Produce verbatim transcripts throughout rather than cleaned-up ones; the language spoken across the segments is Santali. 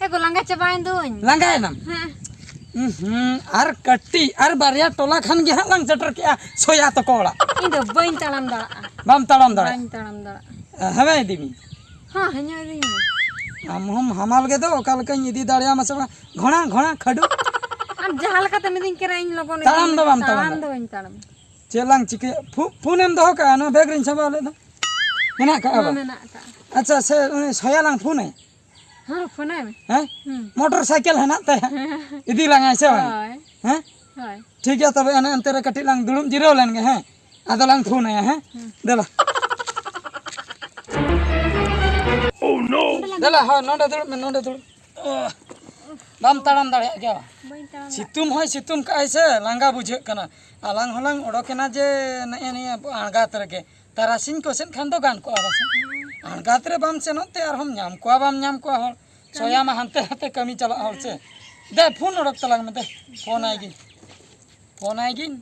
ᱮ ᱜᱚ, ᱞᱟᱸᱜᱟ ᱪᱟᱵᱟᱭᱮᱱ ᱫᱩᱧ᱾ ᱞᱟᱸᱜᱟᱭᱮᱱᱟᱢ? ᱦᱮᱸ᱾ ᱩᱸᱦᱩᱸ, ᱟᱨ ᱠᱟᱹᱴᱤᱡ, ᱟᱨ ᱵᱟᱨᱭᱟ ᱴᱚᱞᱟ ᱠᱷᱟᱱ ᱜᱮ ᱦᱟᱸᱜ ᱞᱟᱝ ᱥᱮᱴᱮᱨ ᱠᱮᱜᱼᱟ ᱥᱚᱭᱟ ᱛᱟᱠᱚ ᱚᱲᱟᱜ᱾ ᱤᱧ ᱫᱚ ᱵᱟᱹᱧ ᱛᱟᱲᱟᱢ ᱫᱟᱲᱮᱭᱟᱜᱼᱟ᱾ ᱵᱟᱢ ᱛᱟᱲᱟᱢ ᱫᱟᱲᱮᱭᱟᱜᱼᱟ? ᱵᱟᱹᱧ ᱛᱟᱲᱟᱢ ᱫᱟᱲᱮᱭᱟᱜᱼᱟ᱾ ᱦᱮᱸ, ᱤᱫᱤ ᱢᱮ᱾ ᱦᱮᱸ, ᱦᱮᱸ, ᱤᱫᱤ ᱢᱮ᱾ ᱟᱢ ᱦᱚᱸᱢ ᱦᱟᱢᱟᱞ ᱜᱮᱫᱚ, ᱚᱠᱟ ᱞᱮᱠᱟᱧ ᱤᱫᱤ ᱫᱟᱲᱮᱭᱟᱢᱟ ᱥᱮ ᱵᱟᱝ? ᱜᱷᱚᱲᱟ, ᱜᱷᱚᱲᱟ, ᱠᱷᱟᱹᱰᱩ᱾ ᱟᱢ ᱡᱟᱦᱟᱸ ᱞᱮᱠᱟᱛᱮᱢ ᱤᱫᱤᱧ ᱠᱟᱱᱟ, ᱤᱧ ᱞᱚᱜᱚᱱ ᱛᱟᱲᱟᱢ ᱤᱫᱤ ᱫᱚ ᱢᱮ᱾ ᱵᱟᱢ ᱛᱟᱲᱟᱢ ᱛᱟᱲᱟᱢ ᱫᱟᱲᱮᱭᱟᱜᱼᱟ᱾ ᱫᱚ ᱵᱟᱹᱧ ᱛᱟᱲᱟᱢ᱾ ᱪᱮᱫ ᱞᱟᱝ ᱪᱤᱠᱟᱹᱭᱟ? ᱯᱷᱩ-, ᱯᱷᱳᱱᱮᱢ ᱫᱚᱦᱚ ᱠᱟᱜᱼᱟ, ᱱᱚᱣᱟ ᱵᱮᱜᱽ ᱨᱤᱧ ᱥᱟᱢᱵᱟᱣ ᱞᱮᱫ ᱫᱚ? ᱢᱮᱱᱟᱜ ᱠᱟᱜᱼᱟ? ᱦᱮᱸ, ᱵᱟᱝ? ᱢᱮᱱᱟᱜ ᱠᱟᱜᱼᱟ᱾ ᱟᱪᱪᱷᱟ, ᱥᱮ ᱩᱱᱤ ᱥᱚᱭᱟ ᱞᱟᱝ ᱯᱷᱳᱱᱟᱭᱟ? ᱦᱮᱸ, ᱯᱷᱳᱱᱟᱭ ᱢᱮ᱾ ᱦᱮᱸ? ᱦᱩᱸ᱾ ᱢᱚᱴᱚᱨ ᱥᱟᱭᱠᱮᱞ ᱦᱮᱱᱟᱜ ᱛᱟᱭᱟ᱾ ᱤᱫᱤ ᱞᱟᱝᱟᱭ ᱥᱮ ᱵᱟᱝ? ᱦᱳᱭ᱾ ᱦᱮᱸ? ᱦᱳᱭ᱾ ᱴᱷᱤᱠ ᱜᱮᱭᱟ, ᱛᱚᱵᱮ ᱮᱱᱮ ᱮᱱᱛᱮ ᱨᱮ ᱠᱟᱹᱴᱤᱡ ᱞᱟᱝ ᱫᱩᱲᱩᱵ ᱡᱤᱨᱟᱹᱣ ᱞᱮᱱ ᱜᱮ, ᱦᱮᱸ? ᱟᱫᱚ ᱞᱟᱝ ᱯᱷᱳᱱᱟᱭᱟ, ᱦᱮᱸ? ᱦᱩᱸ᱾ ᱫᱮᱞᱟ᱾ ᱫᱮᱞᱟ, ᱦᱳᱭ, ᱱᱚᱰᱮ ᱫᱩᱲᱩᱵ ᱢᱮ, ᱱᱚᱰᱮ ᱫᱩᱲᱩᱵ᱾ ᱚ, ᱵᱟᱢ ᱛᱟᱲᱟᱢ ᱫᱟᱲᱮᱭᱟᱜ ᱜᱮᱭᱟ? ᱵᱟᱹᱧ ᱛᱟᱲᱟᱢ ᱫᱟᱲᱮᱭᱟᱜ᱾ ᱥᱤᱛᱩᱝ ᱦᱚᱸᱭ ᱥᱤᱛᱩᱝ ᱠᱟᱜᱼᱟᱭ ᱥᱮ, ᱞᱟᱸᱜᱟ ᱵᱩᱡᱷᱟᱹᱜ ᱠᱟᱱᱟ᱾ ᱟᱨ ᱟᱞᱟᱝ ᱦᱚᱸᱞᱟᱝ ᱚᱰᱚᱠᱮᱱᱟ ᱡᱮ ᱱᱮᱜᱼᱮ ᱱᱤᱭᱟᱹ ᱟᱬᱜᱟᱛ ᱨᱮᱜᱮ᱾ ᱛᱟᱨᱟᱥᱤᱧ ᱠᱚ ᱥᱮᱫ ᱠᱷᱟᱱ ᱫᱚ ᱜᱟᱱ ᱠᱚᱜᱼᱟ ᱯᱟᱥᱮ᱾ ᱟᱬᱜᱟᱛ ᱨᱮ ᱵᱟᱢ ᱥᱮᱱᱚᱜ ᱛᱮ ᱟᱨᱦᱚᱸᱢ ᱧᱟᱢ ᱠᱚᱣᱟ, ᱵᱟᱢ ᱧᱟᱢ ᱠᱚᱣᱟ ᱦᱚᱲ᱾ ᱥᱚᱭᱟ ᱢᱟ ᱦᱟᱱᱛᱮ ᱱᱟᱛᱮ ᱠᱟᱹᱢᱤ ᱪᱟᱞᱟᱜ ᱦᱚᱲ ᱥᱮ᱾ ᱫᱮ, ᱯᱷᱳᱱ ᱚᱰᱚᱠ ᱛᱟᱞᱟᱝ ᱢᱮ ᱫᱮ᱾ ᱯᱷᱳᱱ ᱟᱭ ᱜᱤᱧ᱾ ᱯᱷᱳᱱ ᱟᱭ ᱜᱤᱧ᱾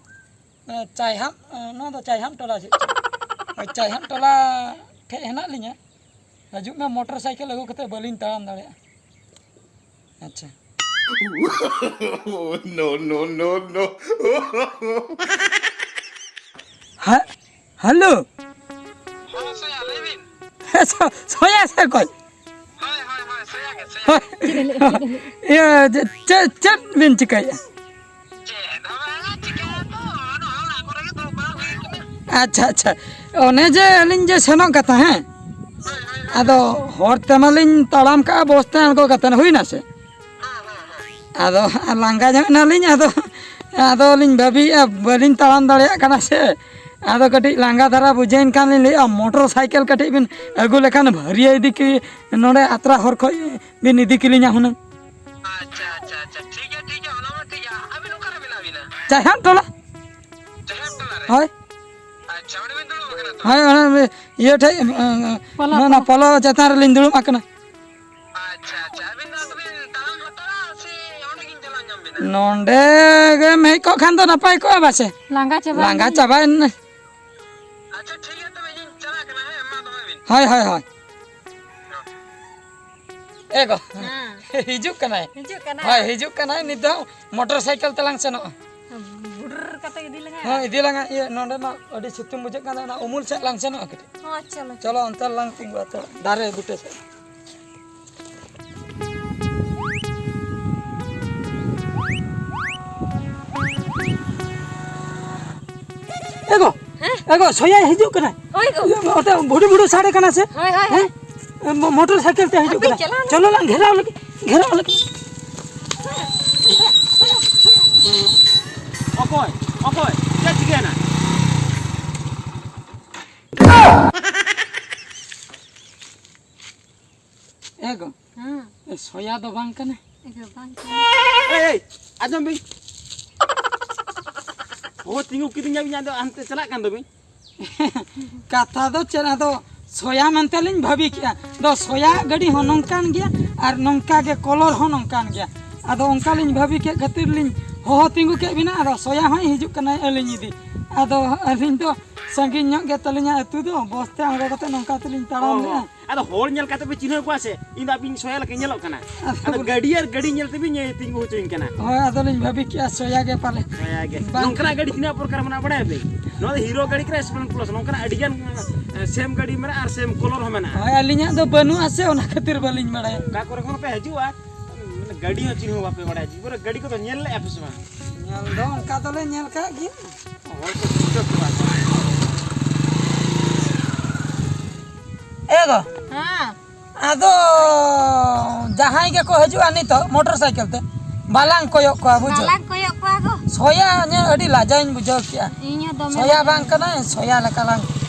ᱮ, ᱪᱟᱭᱦᱟᱢ, ᱮ, ᱱᱚᱣᱟ ᱫᱚ ᱪᱟᱭᱦᱟᱢ ᱴᱚᱞᱟ ᱪᱮᱫ ᱪᱚ? ᱦᱳᱭ, ᱪᱟᱭᱦᱟᱢ ᱴᱚᱞᱟ ᱴᱷᱮᱡ ᱦᱮᱱᱟᱜ ᱞᱤᱧᱟ᱾ ᱦᱤᱡᱩᱜ ᱢᱮ, ᱢᱚᱴᱚᱨ ᱥᱟᱭᱠᱮᱞ ᱟᱹᱜᱩ ᱠᱟᱛᱮ ᱵᱟᱹᱞᱤᱧ ᱛᱟᱲᱟᱢ ᱫᱟᱲᱮᱭᱟᱜᱼᱟ᱾ ᱟᱪᱪᱷᱟ᱾ No, no, no, no. ᱦᱮ-, ᱦᱮᱞᱳ᱾ ᱦᱚᱸ, ᱥᱚᱭᱟ, ᱞᱟᱹᱭ ᱵᱤᱱ᱾ ᱦᱮᱸ, ᱥᱚ-, ᱥᱚᱭᱟ ᱥᱮ ᱚᱠᱚᱭ? ᱦᱳᱭ, ᱦᱳᱭ, ᱦᱳᱭ, ᱥᱚᱭᱟ ᱜᱮ, ᱥᱚᱭᱟ ᱦᱳᱭ᱾ ᱜᱮ᱾ ᱤᱭᱟᱹ, ᱪᱮ-, ᱪᱮ-, ᱪᱮᱫ ᱵᱤᱱ ᱪᱤᱠᱟᱹᱭᱮᱫᱼᱟ? ᱪᱮᱫ ᱦᱚᱸ ᱵᱟᱝᱟ, ᱪᱤᱠᱟᱹ ᱫᱚ, ᱱᱚᱜᱼᱚᱭ ᱚᱲᱟᱜ ᱠᱚᱨᱮ ᱜᱮ ᱫᱩᱲᱩᱵ ᱵᱟᱲᱟ ᱦᱩᱭ ᱟᱠᱟᱱᱟ᱾ ᱟᱪᱪᱷᱟ, ᱟᱪᱪᱷᱟ᱾ ᱚᱱᱮ ᱡᱮ ᱟᱹᱞᱤᱧ ᱡᱮ ᱥᱮᱱᱚᱜ ᱠᱟᱛᱷᱟ, ᱦᱮᱸ? ᱦᱳᱭ, ᱦᱳᱭ, ᱦᱳᱭ᱾ ᱟᱫᱚ ᱦᱚᱨ ᱛᱮᱢᱟᱞᱤᱧ ᱛᱟᱲᱟᱢ ᱠᱟᱜᱼᱟ, ᱵᱚᱥ ᱛᱮ ᱟᱬᱜᱚ ᱠᱟᱛᱮ, ᱦᱩᱭ ᱱᱟ ᱥᱮ? ᱦᱮᱸ, ᱦᱮᱸ, ᱦᱮᱸ᱾ ᱟᱫᱚ ᱞᱟᱸᱜᱟ ᱧᱚᱜ ᱮᱱᱟᱞᱤᱧ, ᱟᱫᱚ, ᱟᱫᱚ ᱞᱤᱧ ᱵᱷᱟᱹᱵᱤᱭᱮᱫᱼᱟ, ᱵᱟᱹᱞᱤᱧ ᱛᱟᱲᱟᱢ ᱫᱟᱲᱮᱭᱟᱜ ᱠᱟᱱᱟ ᱥᱮ᱾ ᱟᱫᱚ ᱠᱟᱹᱴᱤᱡ ᱞᱟᱸᱜᱟ ᱫᱷᱟᱨᱟ ᱵᱩᱡᱷᱟᱹᱣᱮᱱ ᱠᱷᱟᱱ ᱞᱤᱧ ᱞᱟᱹᱭᱮᱫᱼᱟ, ᱢᱚᱴᱚᱨ ᱥᱟᱭᱠᱮᱞ ᱠᱟᱹᱴᱤᱡ ᱵᱤᱱ ᱟᱹᱜᱩ ᱞᱮᱠᱷᱟᱱ ᱵᱷᱟᱹᱨᱤᱭᱟᱹ ᱤᱫᱤ ᱠᱤ ᱱᱚᱰᱮ ᱟᱛᱨᱟ ᱦᱚᱨ ᱠᱷᱚᱡ ᱵᱤᱱ ᱤᱫᱤ ᱠᱮᱞᱤᱧᱟ ᱦᱩᱱᱟᱹᱝ᱾ ᱟᱪᱪᱷᱟ, ᱟᱪᱪᱷᱟ, ᱟᱪᱪᱷᱟ, ᱴᱷᱤᱠ ᱜᱮᱭᱟ, ᱴᱷᱤᱠ ᱜᱮᱭᱟ, ᱚᱱᱟ ᱢᱟ ᱴᱷᱤᱠ ᱜᱮᱭᱟ᱾ ᱟᱹᱵᱤᱱ ᱚᱠᱟᱨᱮ ᱢᱮᱱᱟᱜ ᱵᱤᱱᱟ? ᱪᱟᱭᱦᱟᱢ ᱴᱚᱞᱟ᱾ ᱪᱟᱭᱦᱟᱢ ᱴᱚᱞᱟ ᱨᱮ? ᱦᱳᱭ᱾ ᱟᱪᱪᱷᱟ, ᱚᱸᱰᱮ ᱵᱤᱱ ᱫᱩᱲᱩᱵ ᱟᱠᱟᱱᱟ ᱛᱚ? ᱦᱳᱭ, ᱚᱱᱟ ᱤᱭᱟᱹ ᱴᱷᱮᱡ, ᱯᱚᱞᱚ, ᱚᱱᱟ ᱯᱚᱞᱚ᱾ ᱯᱚᱞᱚ ᱪᱮᱛᱟᱱ ᱨᱮᱞᱤᱧ ᱫᱩᱲᱩᱵ ᱟᱠᱟᱱᱟ᱾ ᱟᱪᱪᱷᱟ, ᱟᱪᱪᱷᱟ, ᱟᱹᱵᱤᱱ ᱫᱚ ᱟᱫᱚ ᱵᱤᱱ ᱛᱟᱲᱟᱢ ᱦᱟᱛᱟᱲᱟ ᱥᱮ ᱚᱸᱰᱮ ᱜᱤᱧ ᱪᱟᱞᱟᱣ ᱧᱟᱢ ᱵᱤᱱᱟ? ᱱᱚᱸᱰᱮ ᱜᱮᱢ ᱦᱮᱡ ᱠᱚᱜ ᱠᱷᱟᱱ ᱫᱚ ᱱᱟᱯᱟᱭ ᱠᱚᱜᱼᱟ ᱵᱟᱥᱮ? ᱞᱟᱸᱜᱟ ᱪᱟᱵᱟᱭᱮᱱᱟᱹᱧ᱾ ᱞᱟᱸᱜᱟ ᱪᱟᱵᱟᱭᱮᱱᱟᱹᱧ᱾ ᱟᱪᱪᱷᱟ, ᱴᱷᱤᱠ ᱜᱮᱭᱟ, ᱛᱚᱵᱮ ᱤᱧᱤᱧ ᱪᱟᱞᱟᱜ ᱠᱟᱱᱟ, ᱦᱮᱸ? ᱢᱟ, ᱫᱚᱦᱚᱭ ᱵᱤᱱ᱾ ᱦᱳᱭ, ᱦᱳᱭ, ᱦᱳᱭ᱾ ᱮ ᱜᱚ, ᱦᱮᱸ᱾ ᱦᱤᱡᱩᱜ ᱠᱟᱱᱟᱭ᱾ ᱦᱤᱡᱩᱜ ᱠᱟᱱᱟᱭ? ᱦᱳᱭ, ᱦᱤᱡᱩᱜ ᱠᱟᱱᱟᱭ᱾ ᱱᱤᱛ ᱫᱚ ᱢᱚᱴᱚᱨ ᱥᱟᱭᱠᱮᱞ ᱛᱮᱞᱟᱝ ᱥᱮᱱᱚᱜᱼᱟ᱾ ᱵᱷᱩᱰᱨ ᱠᱟᱛᱮ ᱤᱫᱤ ᱞᱟᱝᱟ᱾ ᱦᱮᱸ, ᱤᱫᱤ ᱞᱟᱝᱟ᱾ ᱤᱭᱟᱹ, ᱱᱚᱸᱰᱮ ᱢᱟ ᱟᱹᱰᱤ ᱥᱤᱛᱩᱝ ᱵᱩᱡᱷᱟᱹᱜ ᱠᱟᱱᱟ, ᱚᱱᱟ ᱩᱢᱩᱞ ᱥᱮᱫ ᱞᱟᱝ ᱥᱮᱱᱚᱜᱼᱟ ᱠᱟᱹᱴᱤᱡ᱾ ᱦᱚᱸ, ᱪᱚᱞᱚ᱾ ᱪᱚᱞᱚ, ᱚᱱᱛᱮ ᱨᱮᱞᱟᱝ ᱛᱤᱸᱜᱩᱜᱼᱟ, ᱛᱚ, ᱫᱟᱨᱮ ᱵᱩᱴᱟᱹ ᱥᱮᱫ᱾ ᱮ ᱜᱚ, ᱦᱮᱸ? ᱮ ᱜᱚ, ᱥᱚᱭᱟᱭ ᱦᱤᱡᱩᱜ ᱠᱟᱱᱟᱭ᱾ ᱦᱳᱭ ᱜᱚ᱾ ᱤᱭᱟᱹ, ᱚᱱᱛᱮ ᱵᱷᱩᱰᱩ ᱵᱷᱩᱰᱩ ᱥᱟᱰᱮ ᱠᱟᱱᱟ ᱥᱮ? ᱦᱳᱭ, ᱦᱳᱭ, ᱦᱮᱸ? ᱦᱳᱭ᱾ ᱢᱚ-, ᱢᱚᱴᱚᱨ ᱥᱟᱭᱠᱮᱞ ᱛᱮ ᱦᱤᱡᱩᱜ ᱦᱟᱯᱮ, ᱠᱟᱱᱟ᱾ ᱪᱟᱞᱟᱣ ᱞᱮᱱ ᱪᱚᱞᱚ ᱞᱟᱝ ᱜᱷᱮᱨᱟᱣ ᱞᱮᱜᱮ, ᱜᱷᱮᱨᱟᱣ ᱞᱮᱜᱮ᱾ ᱚᱠᱚᱭ? ᱚᱠᱚᱭ? ᱪᱮᱫ ᱪᱤᱠᱟᱹᱭᱮᱱᱟ? ᱮ ᱜᱚ᱾ ᱦᱮᱸ᱾ ᱮ, ᱥᱚᱭᱟ ᱫᱚ ᱵᱟᱝ ᱠᱟᱱᱟ᱾ ᱮ ᱜᱚ, ᱵᱟᱝ ᱠᱟᱱᱟ᱾ ᱮᱭ, ᱮᱭ, ᱟᱸᱡᱚᱢ ᱵᱤᱱ᱾ ᱦᱳ, ᱛᱤᱸᱜᱩ ᱠᱤᱫᱤᱧᱟ ᱵᱤᱱ, ᱟᱫᱚ ᱦᱟᱱᱛᱮ ᱪᱟᱞᱟᱜ ᱠᱟᱱ ᱫᱚᱵᱤᱱ᱾ ᱠᱟᱛᱷᱟ ᱫᱚ ᱪᱮᱫ, ᱟᱫᱚ ᱥᱚᱭᱟ ᱢᱮᱱᱛᱮ ᱞᱤᱧ ᱵᱷᱟᱹᱵᱤ ᱠᱮᱜᱼᱟ᱾ ᱫᱚ ᱥᱚᱭᱟ ᱜᱟᱹᱰᱤ ᱦᱚᱸ ᱱᱚᱝᱠᱟᱱ ᱜᱮᱭᱟ ᱟᱨ ᱱᱚᱝᱠᱟ ᱜᱮ ᱠᱚᱞᱚᱨ ᱦᱚᱸ ᱱᱚᱝᱠᱟᱱ ᱜᱮᱭᱟ᱾ ᱟᱫᱚ ᱚᱱᱠᱟ ᱞᱤᱧ ᱵᱷᱟᱹᱵᱤ ᱠᱮᱫ ᱠᱷᱟᱹᱛᱤᱨ ᱞᱤᱧ ᱦᱚᱦᱚ ᱛᱤᱸᱜᱩ ᱠᱮᱫ ᱵᱤᱱᱟ᱾ ᱟᱫᱚ ᱥᱚᱭᱟ ᱦᱚᱸᱭ ᱦᱤᱡᱩᱜ ᱠᱟᱱᱟᱭ ᱟᱹᱞᱤᱧ ᱤᱫᱤ᱾ ᱟᱫᱚ ᱟᱹᱞᱤᱧ ᱫᱚ ᱥᱟᱺᱜᱤᱧ ᱧᱚᱜ ᱜᱮ ᱛᱟᱹᱞᱤᱧᱟ ᱟᱹᱛᱩ ᱫᱚ, ᱵᱚᱥ ᱛᱮ ᱟᱬᱜᱚ ᱠᱟᱛᱮ ᱱᱚᱝᱠᱟ ᱛᱮᱞᱤᱧ ᱛᱟᱲᱟᱢ ᱚ, ᱞᱮᱜᱼᱟ᱾ ᱟᱫᱚ ᱦᱚᱲ ᱧᱮᱞ ᱠᱟᱛᱮ ᱯᱮ ᱪᱤᱱᱦᱟᱹᱣ ᱠᱚᱣᱟ ᱥᱮ? ᱤᱧ ᱫᱚ ᱟᱹᱵᱤᱱ ᱥᱚᱭᱟ ᱞᱮᱠᱟ ᱧᱮᱞᱚᱜ ᱠᱟᱱᱟ᱾ ᱟᱫᱚ ᱟᱫᱚ ᱵᱚᱞᱮ ᱜᱟᱹᱰᱤ ᱟᱨ ᱜᱟᱹᱰᱤ ᱧᱮᱞ ᱛᱮᱵᱤᱱ ᱧᱮ-, ᱛᱤᱸᱜᱩ ᱦᱚᱪᱚᱧ ᱠᱟᱱᱟ᱾ ᱦᱳᱭ, ᱟᱫᱚᱞᱤᱧ ᱵᱷᱟᱹᱵᱤ ᱠᱮᱜᱼᱟ ᱥᱚᱭᱟ ᱜᱮ ᱯᱟᱞᱮ᱾ ᱥᱚᱭᱟ ᱜᱮ᱾ ᱵᱟᱝ᱾ ᱱᱚᱝᱠᱟᱱᱟᱜ ᱜᱟᱹᱰᱤ ᱛᱤᱱᱟᱹᱜ ᱯᱨᱚᱠᱟᱨ ᱢᱮᱱᱟᱜᱼᱟ ᱵᱟᱲᱟᱭᱟ ᱵᱤᱱ? ᱱᱚᱣᱟ ᱫᱚ ᱦᱤᱨᱳ ᱜᱟᱹᱰᱤ ᱠᱟᱱᱟ, ᱥᱯᱞᱮᱱᱰ ᱯᱞᱟᱥ, ᱱᱚᱝᱠᱟᱱᱟᱜ ᱟᱹᱰᱤ ᱜᱟᱱ, ᱮ, ᱥᱮᱢ ᱜᱟᱹᱰᱤ ᱢᱮᱱᱟᱜᱼᱟ ᱟᱨ ᱥᱮᱢ ᱠᱚᱞᱚᱨ ᱦᱚᱸ ᱢᱮᱱᱟᱜᱼᱟ᱾ ᱦᱳᱭ, ᱟᱹᱞᱤᱧᱟᱜ ᱫᱚ ᱵᱟᱹᱱᱩᱜᱼᱟ ᱥᱮ, ᱚᱱᱟ ᱠᱷᱟᱹᱛᱤᱨ ᱵᱟᱹᱞᱤᱧ ᱵᱟᱲᱟᱭᱟ᱾ ᱚᱠᱟ ᱠᱚᱨᱮ ᱠᱷᱚᱱ ᱯᱮ ᱦᱤᱡᱩᱜᱼᱟ? ᱢᱟᱱᱮ ᱜᱟᱹᱰᱤ ᱦᱚᱸ ᱪᱤᱱᱦᱟᱹ ᱵᱟᱯᱮ ᱵᱟᱲᱟᱭᱟ᱾ ᱡᱤᱵᱚᱱ ᱨᱮ ᱜᱟᱹᱰᱤ ᱠᱚᱫᱚ ᱧᱮᱞ ᱞᱮᱜᱼᱟ ᱯᱮ ᱥᱮ ᱵᱟᱝ? ᱧᱮᱞ ᱫᱚ ᱚᱱᱠᱟ ᱫᱚᱞᱮ ᱧᱮᱞ ᱠᱟᱜ ᱜᱮᱭᱟ᱾ ᱦᱚᱲ ᱠᱚ ᱵᱩᱡᱷᱟᱹᱣ ᱠᱚᱣᱟ ᱥᱮ? ᱮ ᱜᱚ᱾ ᱦᱮᱸ᱾ ᱟᱫᱚ ᱡᱟᱦᱟᱸᱭ ᱜᱮᱠᱚ ᱦᱤᱡᱩᱜᱼᱟ ᱱᱤᱛᱚᱜ ᱢᱚᱴᱚᱨ ᱥᱟᱭᱠᱮᱞ ᱛᱮ, ᱵᱟᱞᱟᱝ ᱠᱚᱭᱚᱜ ᱠᱚᱣᱟ, ᱵᱩᱡᱷᱟᱹᱣ᱾ ᱵᱟᱞᱟᱝ ᱠᱚᱭᱚᱜ ᱠᱚᱣᱟ ᱜᱚ᱾ ᱥᱚᱭᱟ ᱧᱮᱞ ᱟᱹᱰᱤ ᱞᱟᱡᱟᱣᱤᱧ ᱵᱩᱡᱷᱟᱹᱣ ᱠᱮᱜᱼᱟ᱾ ᱤᱧ ᱦᱚᱸ ᱫᱚᱢᱮ ᱥᱚᱭᱟ ᱞᱟᱡᱟᱣ᱾ ᱵᱟᱝ ᱠᱟᱱᱟᱭ, ᱥᱚᱭᱟ ᱞᱮᱠᱟ ᱞᱟᱝ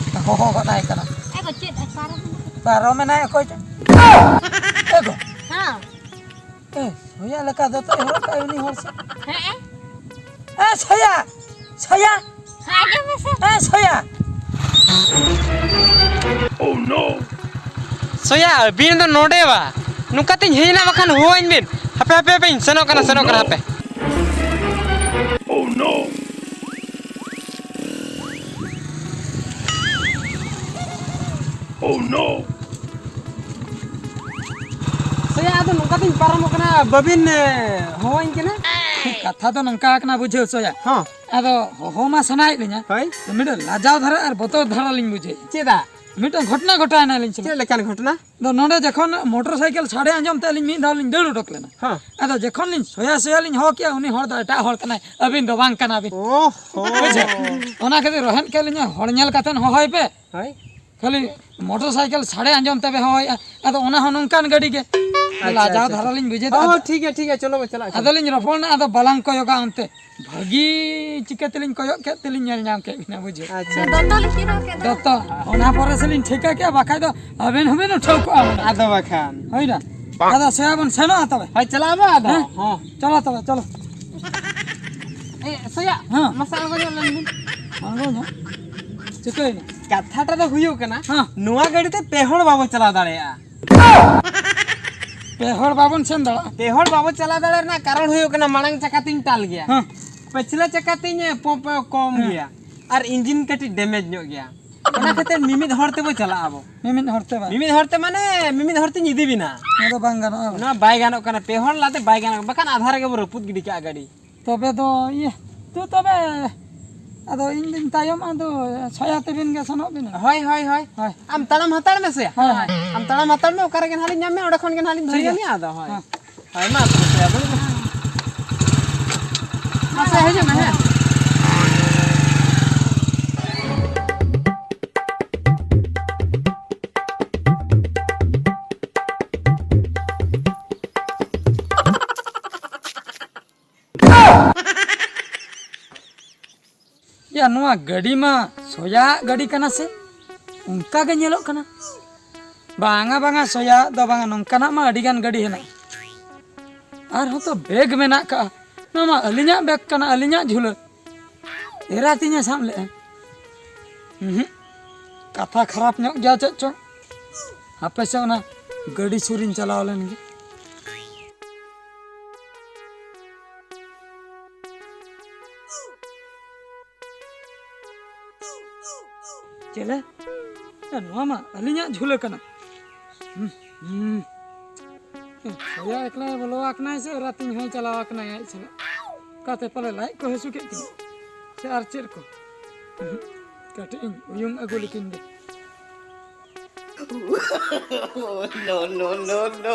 ᱦᱚᱦᱚ ᱜᱚᱫ ᱟᱭ ᱠᱟᱱᱟ᱾ ᱮ ᱜᱚ, ᱪᱮᱫ ᱯᱟᱨᱚᱢ? ᱯᱟᱨᱚᱢᱮᱱᱟᱭ ᱚᱠᱚᱭ ᱪᱚ᱾ ᱮ ᱜᱚ᱾ ᱦᱮᱸ᱾ ᱮ, ᱥᱚᱭᱟ ᱞᱮᱠᱟ ᱫᱚᱛᱚᱭ ᱦᱚᱨᱚᱜ ᱠᱟᱜᱼᱟ ᱩᱱᱤ ᱦᱚᱲ ᱥᱮ᱾ ᱦᱮᱸ᱾ ᱮ, ᱥᱚᱭᱟ! ᱥᱚᱭᱟ! ᱟᱸᱡᱚᱢ ᱢᱮᱥᱮ᱾ ᱮ, ᱥᱚᱭᱟ! ᱥᱚᱭᱟ, ᱟᱹᱵᱤᱱ ᱫᱚ ᱱᱚᱰᱮ ᱵᱟ? ᱱᱚᱝᱠᱟ ᱛᱤᱧ ᱦᱮᱡ ᱮᱱᱟ, ᱵᱟᱠᱷᱟᱱ ᱦᱚᱦᱚᱣᱟᱹᱧ ᱵᱤᱱ᱾ ᱦᱟᱯᱮ, ᱦᱟᱯᱮ, ᱦᱟᱯᱮᱧ ᱥᱮᱱᱚᱜ ᱠᱟᱱᱟ, ᱥᱮᱱᱚᱜ ᱠᱟᱱᱟ, ᱦᱟᱯᱮ᱾ ᱥᱮᱭᱟ, ᱟᱫᱚ ᱱᱚᱝᱠᱟ ᱛᱤᱧ ᱯᱟᱨᱚᱢᱚᱜ ᱠᱟᱱᱟ, ᱵᱟᱹᱵᱤᱱ ᱮ, ᱦᱚᱦᱚᱣᱟᱹᱧ ᱠᱟᱱᱟ? ᱠᱟᱛᱷᱟ ᱫᱚ ᱱᱚᱝᱠᱟ ᱠᱟᱱᱟ, ᱵᱩᱡᱷᱟᱹᱣ ᱥᱚᱭᱟ᱾ ᱦᱚᱸ᱾ ᱟᱫᱚ ᱦᱚᱦᱚ ᱢᱟ ᱥᱟᱱᱟᱭᱮᱫ ᱞᱤᱧᱟ᱾ ᱦᱳᱭ᱾ ᱢᱤᱫᱴᱟᱝ ᱞᱟᱡᱟᱣ ᱫᱷᱟᱨᱟ ᱟᱨ ᱵᱚᱛᱚᱨ ᱫᱷᱟᱨᱟ ᱞᱤᱧ ᱵᱩᱡᱷᱟᱹᱣᱮᱫᱼᱟ᱾ ᱪᱮᱫᱟᱜ? ᱢᱤᱫᱴᱟᱝ ᱜᱷᱚᱴᱚᱱᱟ ᱜᱷᱚᱴᱟᱣᱮᱱᱟ ᱞᱤᱧ ᱥᱮ᱾ ᱪᱮᱫ ᱞᱮᱠᱟᱱ ᱜᱷᱚᱴᱚᱱᱟ? ᱟᱫᱚ ᱱᱚᱰᱮ ᱡᱚᱠᱷᱚᱱ ᱢᱚᱴᱚᱨ ᱥᱟᱭᱠᱮᱞ ᱥᱟᱰᱮ ᱟᱸᱡᱚᱢ ᱛᱮ ᱟᱹᱞᱤᱧ ᱢᱤᱫ ᱫᱷᱟᱣ ᱞᱤᱧ ᱫᱟᱹᱲ ᱩᱰᱩᱠ ᱞᱮᱱᱟ᱾ ᱦᱚᱸ᱾ ᱟᱫᱚ ᱡᱚᱠᱷᱚᱱ ᱞᱤᱧ ᱥᱚᱭᱟ ᱥᱚᱭᱟ ᱞᱤᱧ ᱦᱚᱦᱚ ᱠᱮᱜᱼᱟ, ᱩᱱᱤ ᱦᱚᱲ ᱫᱚ ᱮᱴᱟᱜ ᱦᱚᱲ ᱠᱟᱱᱟᱭ, ᱟᱹᱵᱤᱱ ᱫᱚ ᱵᱟᱝ ᱠᱟᱱᱟᱵᱤᱱ᱾ ᱳᱦᱳ᱾ ᱵᱩᱡᱷᱟᱹᱣ? ᱚᱱᱟ ᱠᱷᱟᱹᱛᱤᱨ ᱨᱚᱦᱮᱫ ᱠᱮᱫ ᱞᱤᱧᱟ, ᱦᱚᱲ ᱧᱮᱞ ᱠᱟᱛᱮ ᱦᱚᱦᱚᱭ ᱯᱮ᱾ ᱦᱳᱭ᱾ ᱠᱷᱟᱹᱞᱤ ᱢᱚᱴᱚᱨ ᱥᱟᱭᱠᱮᱞ ᱥᱟᱰᱮ ᱟᱸᱡᱚᱢ ᱛᱮᱯᱮ ᱦᱚᱦᱚᱭᱟ, ᱟᱫᱚ ᱚᱱᱟ ᱦᱚᱸ ᱱᱚᱝᱠᱟᱱ ᱜᱟᱹᱰᱤ ᱜᱮ᱾ ᱟᱪᱪᱷᱟ, ᱞᱟᱡᱟᱣ ᱟᱪᱪᱷᱟ, ᱫᱷᱟᱨᱟ ᱟᱪᱪᱷᱟ᱾ ᱞᱤᱧ ᱵᱩᱡᱷᱟᱹᱣ ᱫᱟ᱾ ᱦᱚᱸ, ᱴᱷᱤᱠ ᱜᱮᱭᱟ, ᱴᱷᱤᱠ ᱜᱮᱭᱟ, ᱪᱚᱞᱚ ᱵᱚ ᱪᱟᱞᱟᱜ ᱠᱟᱱᱟ᱾ ᱟᱫᱚ ᱞᱤᱧ ᱨᱚᱯᱚᱲ ᱮᱱᱟ, ᱟᱫᱚ ᱵᱟᱞᱟᱝ ᱠᱚᱭᱚᱜᱟ ᱚᱱᱛᱮ᱾ ᱵᱷᱟᱹᱜᱤ ᱪᱤᱠᱟᱹ ᱛᱮᱞᱤᱧ ᱠᱚᱭᱚᱜ ᱠᱮᱫ ᱛᱮᱞᱤᱧ ᱧᱮᱞ ᱧᱟᱢ ᱠᱮᱫ ᱵᱤᱱᱟ, ᱵᱩᱡᱷᱟᱹᱣ᱾ ᱟᱪᱪᱷᱟ᱾ ᱫᱚᱛᱚ ᱞᱤᱧ ᱠᱤᱨᱤᱧ ᱠᱮᱫᱟ᱾ ᱫᱚᱛᱚ, ᱚᱱᱟ ᱯᱚᱨᱮ ᱥᱮᱞᱤᱧ ᱴᱷᱤᱠᱟᱹ ᱠᱮᱫᱼᱟ, ᱵᱟᱠᱷᱟᱡ ᱫᱚ ᱟᱵᱮᱱ ᱦᱚᱸᱵᱮᱱ ᱩᱴᱷᱟᱹᱣ ᱠᱚᱜᱼᱟ ᱚᱱᱟ᱾ ᱟᱫᱚ ᱵᱟᱠᱷᱟᱱ᱾ ᱦᱳᱭ ᱱᱟ? ᱟᱫᱚ ᱥᱮ ᱵᱚᱱ ᱥᱮᱱᱚᱜᱼᱟ ᱛᱚᱵᱮ? ᱦᱳᱭ, ᱪᱟᱞᱟᱜ ᱟᱵᱚ ᱟᱫᱚ᱾ ᱦᱮᱸ? ᱦᱚᱸ᱾ ᱪᱚᱞᱚ ᱛᱚᱵᱮ, ᱪᱚᱞᱚ᱾ ᱮ, ᱥᱚᱭᱟ, ᱦᱮᱸ᱾ ᱢᱟᱥᱮ ᱟᱬᱜᱚ ᱧᱚᱜ ᱞᱮᱱ ᱵᱤᱱ᱾ ᱟᱬᱜᱚ ᱧᱚᱜ? ᱪᱤᱠᱟᱹᱭᱮᱱᱟ? ᱠᱟᱛᱷᱟᱴᱟ ᱫᱚ ᱦᱩᱭᱩᱜ ᱠᱟᱱᱟ, ᱦᱮᱸ᱾ ᱱᱚᱣᱟ ᱜᱟᱹᱰᱤ ᱛᱮ ᱯᱮ ᱦᱚᱲ ᱵᱟᱵᱚ ᱪᱟᱞᱟᱣ ᱫᱟᱲᱮᱭᱟᱜᱼᱟ᱾ ᱯᱮ ᱦᱚᱲ ᱵᱟᱵᱚᱱ ᱥᱮᱱ ᱫᱟᱲᱮᱭᱟᱜᱼᱟ? ᱯᱮ ᱦᱚᱲ ᱵᱟᱵᱚ ᱪᱟᱞᱟᱣ ᱫᱟᱲᱮᱭᱟᱜ ᱨᱮᱱᱟᱜ ᱠᱟᱨᱚᱱ ᱦᱩᱭᱩᱜ ᱠᱟᱱᱟ, ᱢᱟᱲᱟᱝ ᱪᱟᱠᱟ ᱛᱤᱧ ᱴᱟᱞ ᱜᱮᱭᱟ᱾ ᱦᱮᱸ᱾ ᱯᱟᱹᱪᱷᱞᱟᱹ ᱪᱟᱠᱟ ᱛᱤᱧ, ᱮ, ᱯᱚ-, ᱯᱚ-, ᱠᱚᱢ ᱦᱮᱸ᱾ ᱜᱮᱭᱟ᱾ ᱟᱨ ᱤᱧᱡᱤᱱ ᱠᱟᱹᱴᱤᱡ ᱰᱮᱢᱮᱡᱽ ᱧᱚᱜ ᱜᱮᱭᱟ᱾ ᱚᱱᱟ ᱠᱷᱟᱹᱛᱤᱨ ᱢᱤᱢᱤᱫ ᱦᱚᱲ ᱛᱮᱵᱚ ᱪᱟᱞᱟᱜᱼᱟ ᱟᱵᱚ᱾ ᱢᱤᱢᱤᱫ ᱦᱚᱲ ᱛᱮ ᱵᱟᱝ? ᱢᱤᱢᱤᱫ ᱦᱚᱲ ᱛᱮ ᱢᱟᱱᱮ ᱢᱤᱢᱤᱫ ᱦᱚᱲ ᱛᱤᱧ ᱤᱫᱤ ᱵᱤᱱᱟ᱾ ᱚᱱᱟ ᱫᱚ ᱵᱟᱝ ᱜᱟᱱᱚᱜᱼᱟ᱾ ᱚᱱᱟ ᱵᱟᱭ ᱜᱟᱱᱚᱜ ᱠᱟᱱᱟ, ᱯᱮ ᱦᱚᱲ ᱞᱟᱫᱮ ᱵᱟᱭ ᱜᱟᱱᱚᱜ, ᱵᱟᱠᱷᱟᱱ ᱟᱫᱷᱟ ᱨᱮᱜᱮ ᱵᱚ ᱨᱟᱹᱯᱩᱫ ᱜᱤᱰᱤ ᱠᱟᱜᱼᱟ ᱜᱟᱹᱰᱤ᱾ ᱛᱚᱵᱮ ᱫᱚ ᱤᱭᱟᱹ, ᱛᱚ ᱛᱚᱵᱮ ᱟᱫᱚ ᱤᱧ ᱫᱩᱧ ᱛᱟᱭᱚᱢ, ᱟᱫᱚ ᱥᱚᱭᱟ ᱛᱮᱵᱤᱱ ᱜᱮ ᱥᱮᱱᱚᱜ ᱵᱤᱱ᱾ ᱦᱳᱭ, ᱦᱳᱭ, ᱦᱳᱭ᱾ ᱦᱳᱭ᱾ ᱟᱢ ᱛᱟᱲᱟᱢ ᱦᱟᱛᱟᱲ ᱢᱮ ᱥᱮ᱾ ᱦᱳᱭ, ᱦᱳᱭ᱾ ᱟᱢ ᱛᱟᱲᱟᱢ ᱦᱟᱛᱟᱲ ᱢᱮ, ᱚᱠᱟ ᱨᱮᱜᱮ ᱱᱟᱦᱟᱜ ᱞᱤᱧ ᱧᱟᱢ ᱢᱮᱭᱟ, ᱚᱸᱰᱮ ᱠᱷᱚᱱ ᱜᱮ ᱱᱟᱦᱟᱜ ᱞᱤᱧ ᱴᱷᱤᱠ ᱫᱷᱩᱨᱭᱟᱹ ᱜᱮᱭᱟ᱾ ᱢᱮᱭᱟ ᱟᱫᱚ, ᱦᱳᱭ᱾ ᱦᱮᱸ᱾ ᱦᱳᱭ, ᱢᱟ ᱛᱚᱵᱮ, ᱫᱩᱲᱩᱵ ᱢᱮ᱾ ᱢᱟᱥᱮ ᱦᱤᱡᱩᱜ ᱢᱮ, ᱦᱮᱸ᱾ ᱭᱟ, ᱱᱚᱣᱟ ᱜᱟᱹᱰᱤ ᱢᱟ ᱥᱚᱭᱟᱣᱟᱜ ᱜᱟᱹᱰᱤ ᱠᱟᱱᱟ ᱥᱮ? ᱚᱱᱠᱟ ᱜᱮ ᱧᱮᱞᱚᱜ ᱠᱟᱱᱟ᱾ ᱵᱟᱝᱟ, ᱵᱟᱝᱟ, ᱥᱚᱭᱟᱣᱟᱜ ᱫᱚ ᱵᱟᱝᱟ, ᱱᱚᱝᱠᱟᱱᱟᱜ ᱢᱟ ᱟᱹᱰᱤ ᱜᱟᱱ ᱜᱟᱹᱰᱤ ᱦᱮᱱᱟᱜ᱾ ᱟᱨᱦᱚᱸ ᱛᱚ ᱵᱮᱜᱽ ᱢᱮᱱᱟᱜ ᱠᱟᱜᱼᱟ᱾ ᱱᱚᱣᱟ ᱢᱟ ᱟᱹᱞᱤᱧᱟᱜ ᱵᱮᱜᱽ ᱠᱟᱱᱟ, ᱟᱹᱞᱤᱧᱟᱜ ᱡᱷᱩᱞᱟᱹ᱾ ᱮᱨᱟ ᱛᱤᱧᱮ ᱥᱟᱵ ᱞᱮᱜᱼᱟ᱾ ᱩᱸᱦᱩᱸᱜ, ᱠᱟᱛᱷᱟ ᱠᱷᱟᱨᱟᱯ ᱧᱚᱜ ᱜᱮᱭᱟ ᱪᱮᱫ ᱪᱚ᱾ ᱦᱟᱯᱮ ᱥᱮ ᱚᱱᱟ ᱜᱟᱹᱰᱤ ᱥᱩᱨᱤᱧ ᱪᱟᱞᱟᱣ ᱞᱮᱱ ᱜᱮ᱾ ᱪᱮᱞᱮ? ᱮ, ᱱᱚᱣᱟ ᱢᱟ ᱟᱹᱞᱤᱧᱟᱜ ᱡᱷᱩᱞᱟᱹ ᱠᱟᱱᱟ᱾ ᱦᱩᱸ, ᱦᱩᱸ᱾ ᱮ, ᱥᱚᱭᱟ ᱮᱠᱞᱟᱭ ᱵᱚᱞᱚ ᱟᱠᱟᱱᱟᱭ ᱥᱮ ᱮᱨᱟᱛᱤᱧ ᱦᱚᱸᱭ ᱪᱟᱞᱟᱣ ᱟᱠᱟᱱᱟᱭ ᱟᱡ ᱥᱟᱞᱟᱜ? ᱚᱠᱟᱛᱮ ᱯᱟᱞᱮ ᱞᱟᱡ ᱠᱚ ᱦᱟᱹᱥᱩ ᱠᱮᱫ ᱠᱤᱱᱟ? ᱥᱮ ᱟᱨ ᱪᱮᱫ ᱠᱚ? ᱦᱩᱸ, ᱠᱟᱹᱴᱤᱡ ᱤᱧ ᱩᱭᱩᱝ ᱟᱹᱜᱩ ᱞᱮᱠᱤᱱ ᱜᱮ᱾ No, no, no, no.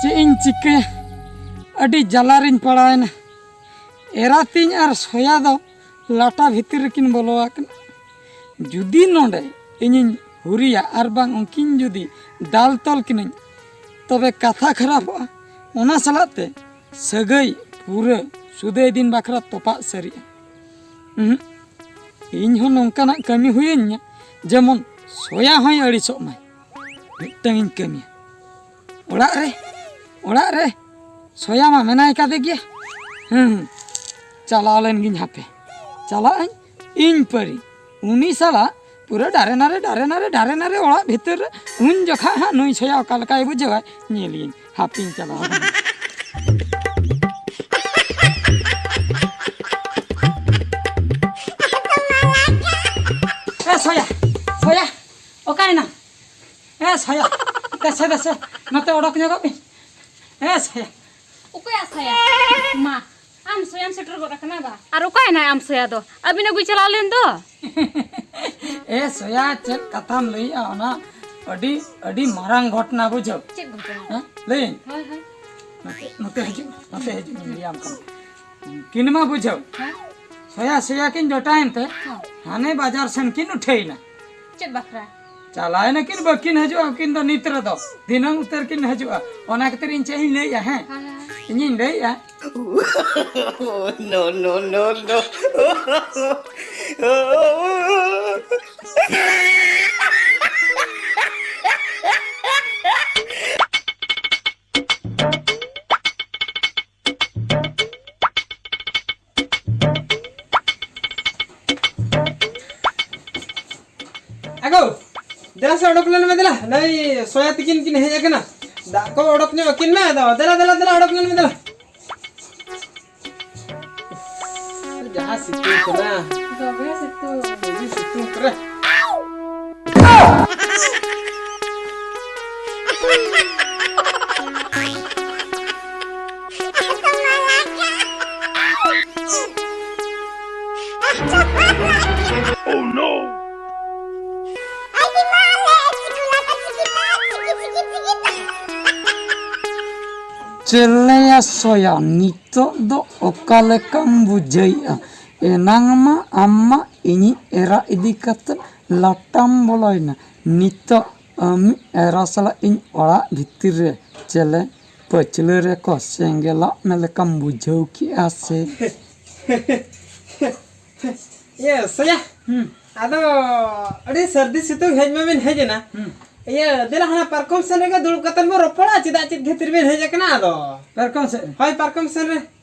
ᱪᱮᱫ ᱤᱧ ᱪᱤᱠᱟᱹᱭᱟ? ᱟᱹᱰᱤ ᱡᱟᱞᱟ ᱨᱤᱧ ᱯᱟᱲᱟᱣᱮᱱᱟ᱾ ᱮᱨᱟᱛᱤᱧ ᱟᱨ ᱥᱚᱭᱟ ᱫᱚ ᱞᱟᱴᱟ ᱵᱷᱤᱛᱤᱨ ᱨᱮᱠᱤᱱ ᱵᱚᱞᱚ ᱟᱠᱟᱱᱟ᱾ ᱡᱩᱫᱤ ᱱᱚᱰᱮ ᱤᱧᱤᱧ ᱦᱩᱨᱤᱭᱟ ᱟᱨ ᱵᱟᱝ ᱩᱱᱠᱤᱱ ᱡᱩᱫᱤ ᱫᱟᱞ ᱛᱚᱞ ᱠᱤᱱᱟᱹᱧ, ᱛᱚᱵᱮ ᱠᱟᱛᱷᱟ ᱠᱷᱟᱨᱟᱯᱚᱜᱼᱟ᱾ ᱚᱱᱟ ᱥᱟᱞᱟᱜ ᱛᱮ ᱥᱟᱹᱜᱟᱹᱭ ᱯᱩᱨᱟᱹ ᱥᱩᱫᱟᱹᱭ ᱫᱤᱱ ᱵᱟᱠᱷᱨᱟ ᱛᱚᱯᱟᱜ ᱥᱟᱹᱨᱤᱜᱼᱟ᱾ ᱩᱦᱩᱸ, ᱤᱧ ᱦᱚᱸ ᱱᱚᱝᱠᱟᱱᱟᱜ ᱠᱟᱹᱢᱤ ᱦᱩᱭᱟᱹᱧᱟ, ᱡᱮᱢᱚᱱ ᱥᱚᱭᱟ ᱦᱚᱸᱭ ᱟᱹᱲᱤᱥᱚᱜ ᱢᱟᱭ᱾ ᱢᱤᱫᱴᱟᱝ ᱤᱧ ᱠᱟᱹᱢᱤᱭᱟ᱾ ᱚᱲᱟᱜ ᱨᱮ, ᱚᱲᱟᱜ ᱨᱮ ᱥᱚᱭᱟ ᱢᱟ ᱢᱮᱱᱟᱭ ᱠᱟᱫᱮ ᱜᱮᱭᱟ᱾ ᱦᱮᱸ, ᱦᱮᱸ, ᱪᱟᱞᱟᱣ ᱞᱮᱱ ᱜᱤᱧ ᱦᱟᱯᱮ᱾ ᱪᱟᱞᱟᱜ ᱟᱹᱧ ᱤᱧ ᱯᱟᱹᱨᱤ᱾ ᱩᱱᱤ ᱥᱟᱞᱟᱜ ᱯᱩᱨᱟᱹ ᱰᱟᱨᱮ ᱱᱟᱨᱮ, ᱰᱟᱨᱮ ᱱᱟᱨᱮ, ᱰᱟᱨᱮ ᱱᱟᱨᱮ ᱚᱲᱟᱜ ᱵᱷᱤᱛᱤᱨ ᱨᱮ᱾ ᱩᱱ ᱡᱚᱠᱷᱟ ᱦᱟᱸᱜ ᱱᱩᱭ ᱥᱚᱭᱟ ᱚᱠᱟ ᱞᱮᱠᱟᱭ ᱵᱩᱡᱷᱟᱹᱣᱟ, ᱧᱮᱞᱤᱭᱟᱹᱧ᱾ ᱦᱟᱯᱮᱧ ᱪᱟᱞᱟᱣ ᱞᱮᱱ ᱜᱮ᱾ ᱮ ᱥᱚᱭᱟ, ᱥᱚᱭᱟ, ᱚᱠᱟᱭᱮᱱᱟ? ᱮ ᱥᱚᱭᱟ, ᱫᱮᱥᱮ, ᱫᱮᱥᱮ, ᱱᱚᱛᱮ ᱚᱰᱚᱠ ᱧᱚᱜᱚᱜ ᱢᱮ᱾ ᱮ ᱥᱚᱭᱟ᱾ ᱚᱠᱚᱭᱟᱜ ᱥᱚᱭᱟ? ᱢᱟ, ᱟᱢ ᱥᱚᱭᱟᱢ ᱥᱮᱴᱮᱨ ᱜᱚᱫ ᱟᱠᱟᱱᱟ ᱵᱟ? ᱟᱨ ᱚᱠᱟᱭᱮᱱᱟᱭ ᱟᱢ ᱥᱚᱭᱟ ᱫᱚ? ᱟᱹᱵᱤᱱ ᱟᱹᱜᱩᱭ ᱪᱟᱞᱟᱣ ᱞᱮᱱ ᱫᱚ᱾ ᱮ ᱥᱚᱭᱟ, ᱪᱮᱫ ᱠᱟᱛᱷᱟᱢ ᱞᱟᱹᱭᱮᱜᱼᱟ? ᱚᱱᱟ ᱟᱹᱰᱤ, ᱟᱹᱰᱤ ᱢᱟᱨᱟᱝ ᱜᱷᱚᱴᱚᱱᱟ, ᱵᱩᱡᱷᱟᱹᱣ᱾ ᱪᱮᱫ ᱜᱷᱚᱴᱚᱱᱟ? ᱦᱮᱸ? ᱞᱟᱹᱭᱟᱹᱧ? ᱦᱳᱭ, ᱦᱳᱭ᱾ ᱱᱚᱛᱮ, ᱱᱚᱛᱮ ᱦᱤᱡᱩᱜ ᱢᱮ, ᱱᱚᱛᱮ ᱦᱤᱡᱩᱜ ᱢᱮ, ᱞᱟᱹᱭᱟᱢ ᱠᱟᱱᱟ᱾ ᱩᱱᱠᱤᱱ ᱢᱟ, ᱵᱩᱡᱷᱟᱹᱣ, ᱦᱮᱸ? ᱥᱚᱭᱟ ᱥᱚᱭᱟ ᱠᱤᱱ ᱡᱚᱴᱟᱭᱮᱱ ᱛᱮ, ᱦᱮᱸ᱾ ᱦᱟᱱᱮ ᱵᱟᱡᱟᱨ ᱥᱮᱱ ᱠᱤᱱ ᱩᱴᱷᱟᱹᱭᱮᱱᱟ᱾ ᱪᱮᱫ ᱵᱟᱠᱷᱨᱟ? ᱪᱟᱞᱟᱣᱮᱱᱟ ᱠᱤᱱ, ᱵᱟᱹᱠᱤᱱ ᱦᱤᱡᱩᱜᱼᱟ ᱩᱱᱠᱤᱱ ᱫᱚ ᱱᱤᱛ ᱨᱮᱫᱚ, ᱫᱷᱤᱱᱟᱹᱝ ᱩᱛᱟᱹᱨ ᱠᱤᱱ ᱦᱤᱡᱩᱜᱼᱟ᱾ ᱚᱱᱟ ᱠᱷᱟᱹᱛᱤᱨ ᱤᱧ ᱪᱮᱫ ᱤᱧ ᱞᱟᱹᱭᱮᱜᱼᱟ, ᱦᱮᱸ? ᱦᱳᱭ, ᱦᱳᱭ᱾ ᱤᱧᱤᱧ ᱞᱟᱹᱭᱮᱜᱼᱟ᱾ No, no, no, no. ᱜᱳ, ᱫᱮᱞᱟ ᱥᱮ ᱚᱰᱚᱠ ᱞᱮᱱ ᱢᱮ ᱫᱮᱞᱟ᱾ ᱱᱟᱹᱭ ᱥᱚᱭᱟ ᱛᱤᱠᱤᱱ ᱠᱤᱱ ᱦᱮᱡ ᱟᱠᱟᱱᱟ᱾ ᱫᱟᱜ ᱠᱚ ᱚᱰᱚᱠ ᱧᱚᱜ ᱟᱹᱠᱤᱱ ᱢᱮ ᱟᱫᱚ᱾ ᱫᱮᱞᱟ, ᱫᱮᱞᱟ, ᱫᱮᱞᱟ, ᱚᱰᱚᱠ ᱞᱮᱱ ᱢᱮ ᱫᱮᱞᱟ᱾ ᱡᱟᱦᱟᱸ ᱥᱤᱛᱩᱝ ᱠᱟᱱᱟ᱾ ᱫᱚᱢᱮ ᱥᱤᱛᱩᱝ᱾ ᱫᱚᱢᱮ ᱥᱤᱛᱩᱝ ᱠᱟᱱᱟ᱾ Oh no! ᱪᱮᱞᱮᱭᱟ ᱥᱚᱭᱟ, ᱱᱤᱛᱚᱜ ᱫᱚ ᱚᱠᱟ ᱞᱮᱠᱟᱢ ᱵᱩᱡᱷᱟᱹᱣᱮᱫᱼᱟ? ᱮᱱᱟᱝ ᱢᱟ ᱟᱢ ᱢᱟ ᱤᱧᱤᱡ ᱮᱨᱟ ᱤᱫᱤ ᱠᱟᱛᱮ ᱞᱟᱴᱟᱢ ᱵᱚᱞᱚᱭᱮᱱᱟ, ᱱᱤᱛᱚᱜ ᱟᱢᱤᱡ ᱮᱨᱟ ᱥᱟᱞᱟᱜ ᱤᱧ ᱚᱲᱟᱜ ᱵᱷᱤᱛᱤᱨ ᱨᱮ᱾ ᱪᱮᱞᱮ, ᱯᱟᱹᱪᱷᱞᱟᱹ ᱨᱮᱠᱚ ᱥᱮᱸᱜᱮᱞᱟᱜ ᱢᱮ ᱞᱮᱠᱟᱢ ᱵᱩᱡᱷᱟᱹᱣ ᱠᱮᱜᱼᱟ ᱥᱮ? ᱤᱭᱟᱹ, ᱥᱚᱭᱟ, ᱦᱩᱸ᱾ ᱟᱫᱚ ᱟᱹᱰᱤ ᱥᱟᱹᱨᱫᱤ ᱥᱤᱛᱩᱝ ᱦᱮᱡ ᱢᱟᱵᱤᱱ ᱦᱮᱡ ᱮᱱᱟ᱾ ᱦᱩᱸ᱾ ᱤᱭᱟᱹ, ᱫᱮᱞᱟ ᱦᱟᱱᱟ ᱯᱟᱨᱠᱚᱢ ᱥᱮᱱ ᱨᱮᱜᱮ ᱫᱩᱲᱩᱵ ᱠᱟᱛᱮ ᱵᱚᱱ ᱨᱚᱯᱚᱲᱟ, ᱪᱮᱫᱟᱜ ᱪᱮᱫ ᱠᱷᱟᱹᱛᱤᱨ ᱵᱤᱱ ᱦᱮᱡ ᱟᱠᱟᱱᱟ ᱟᱫᱚ? ᱯᱟᱨᱠᱚᱢ ᱥᱮᱫ ᱨᱮ? ᱦᱳᱭ, ᱯᱟᱨᱠᱚᱢ ᱥᱮᱱ ᱨᱮ᱾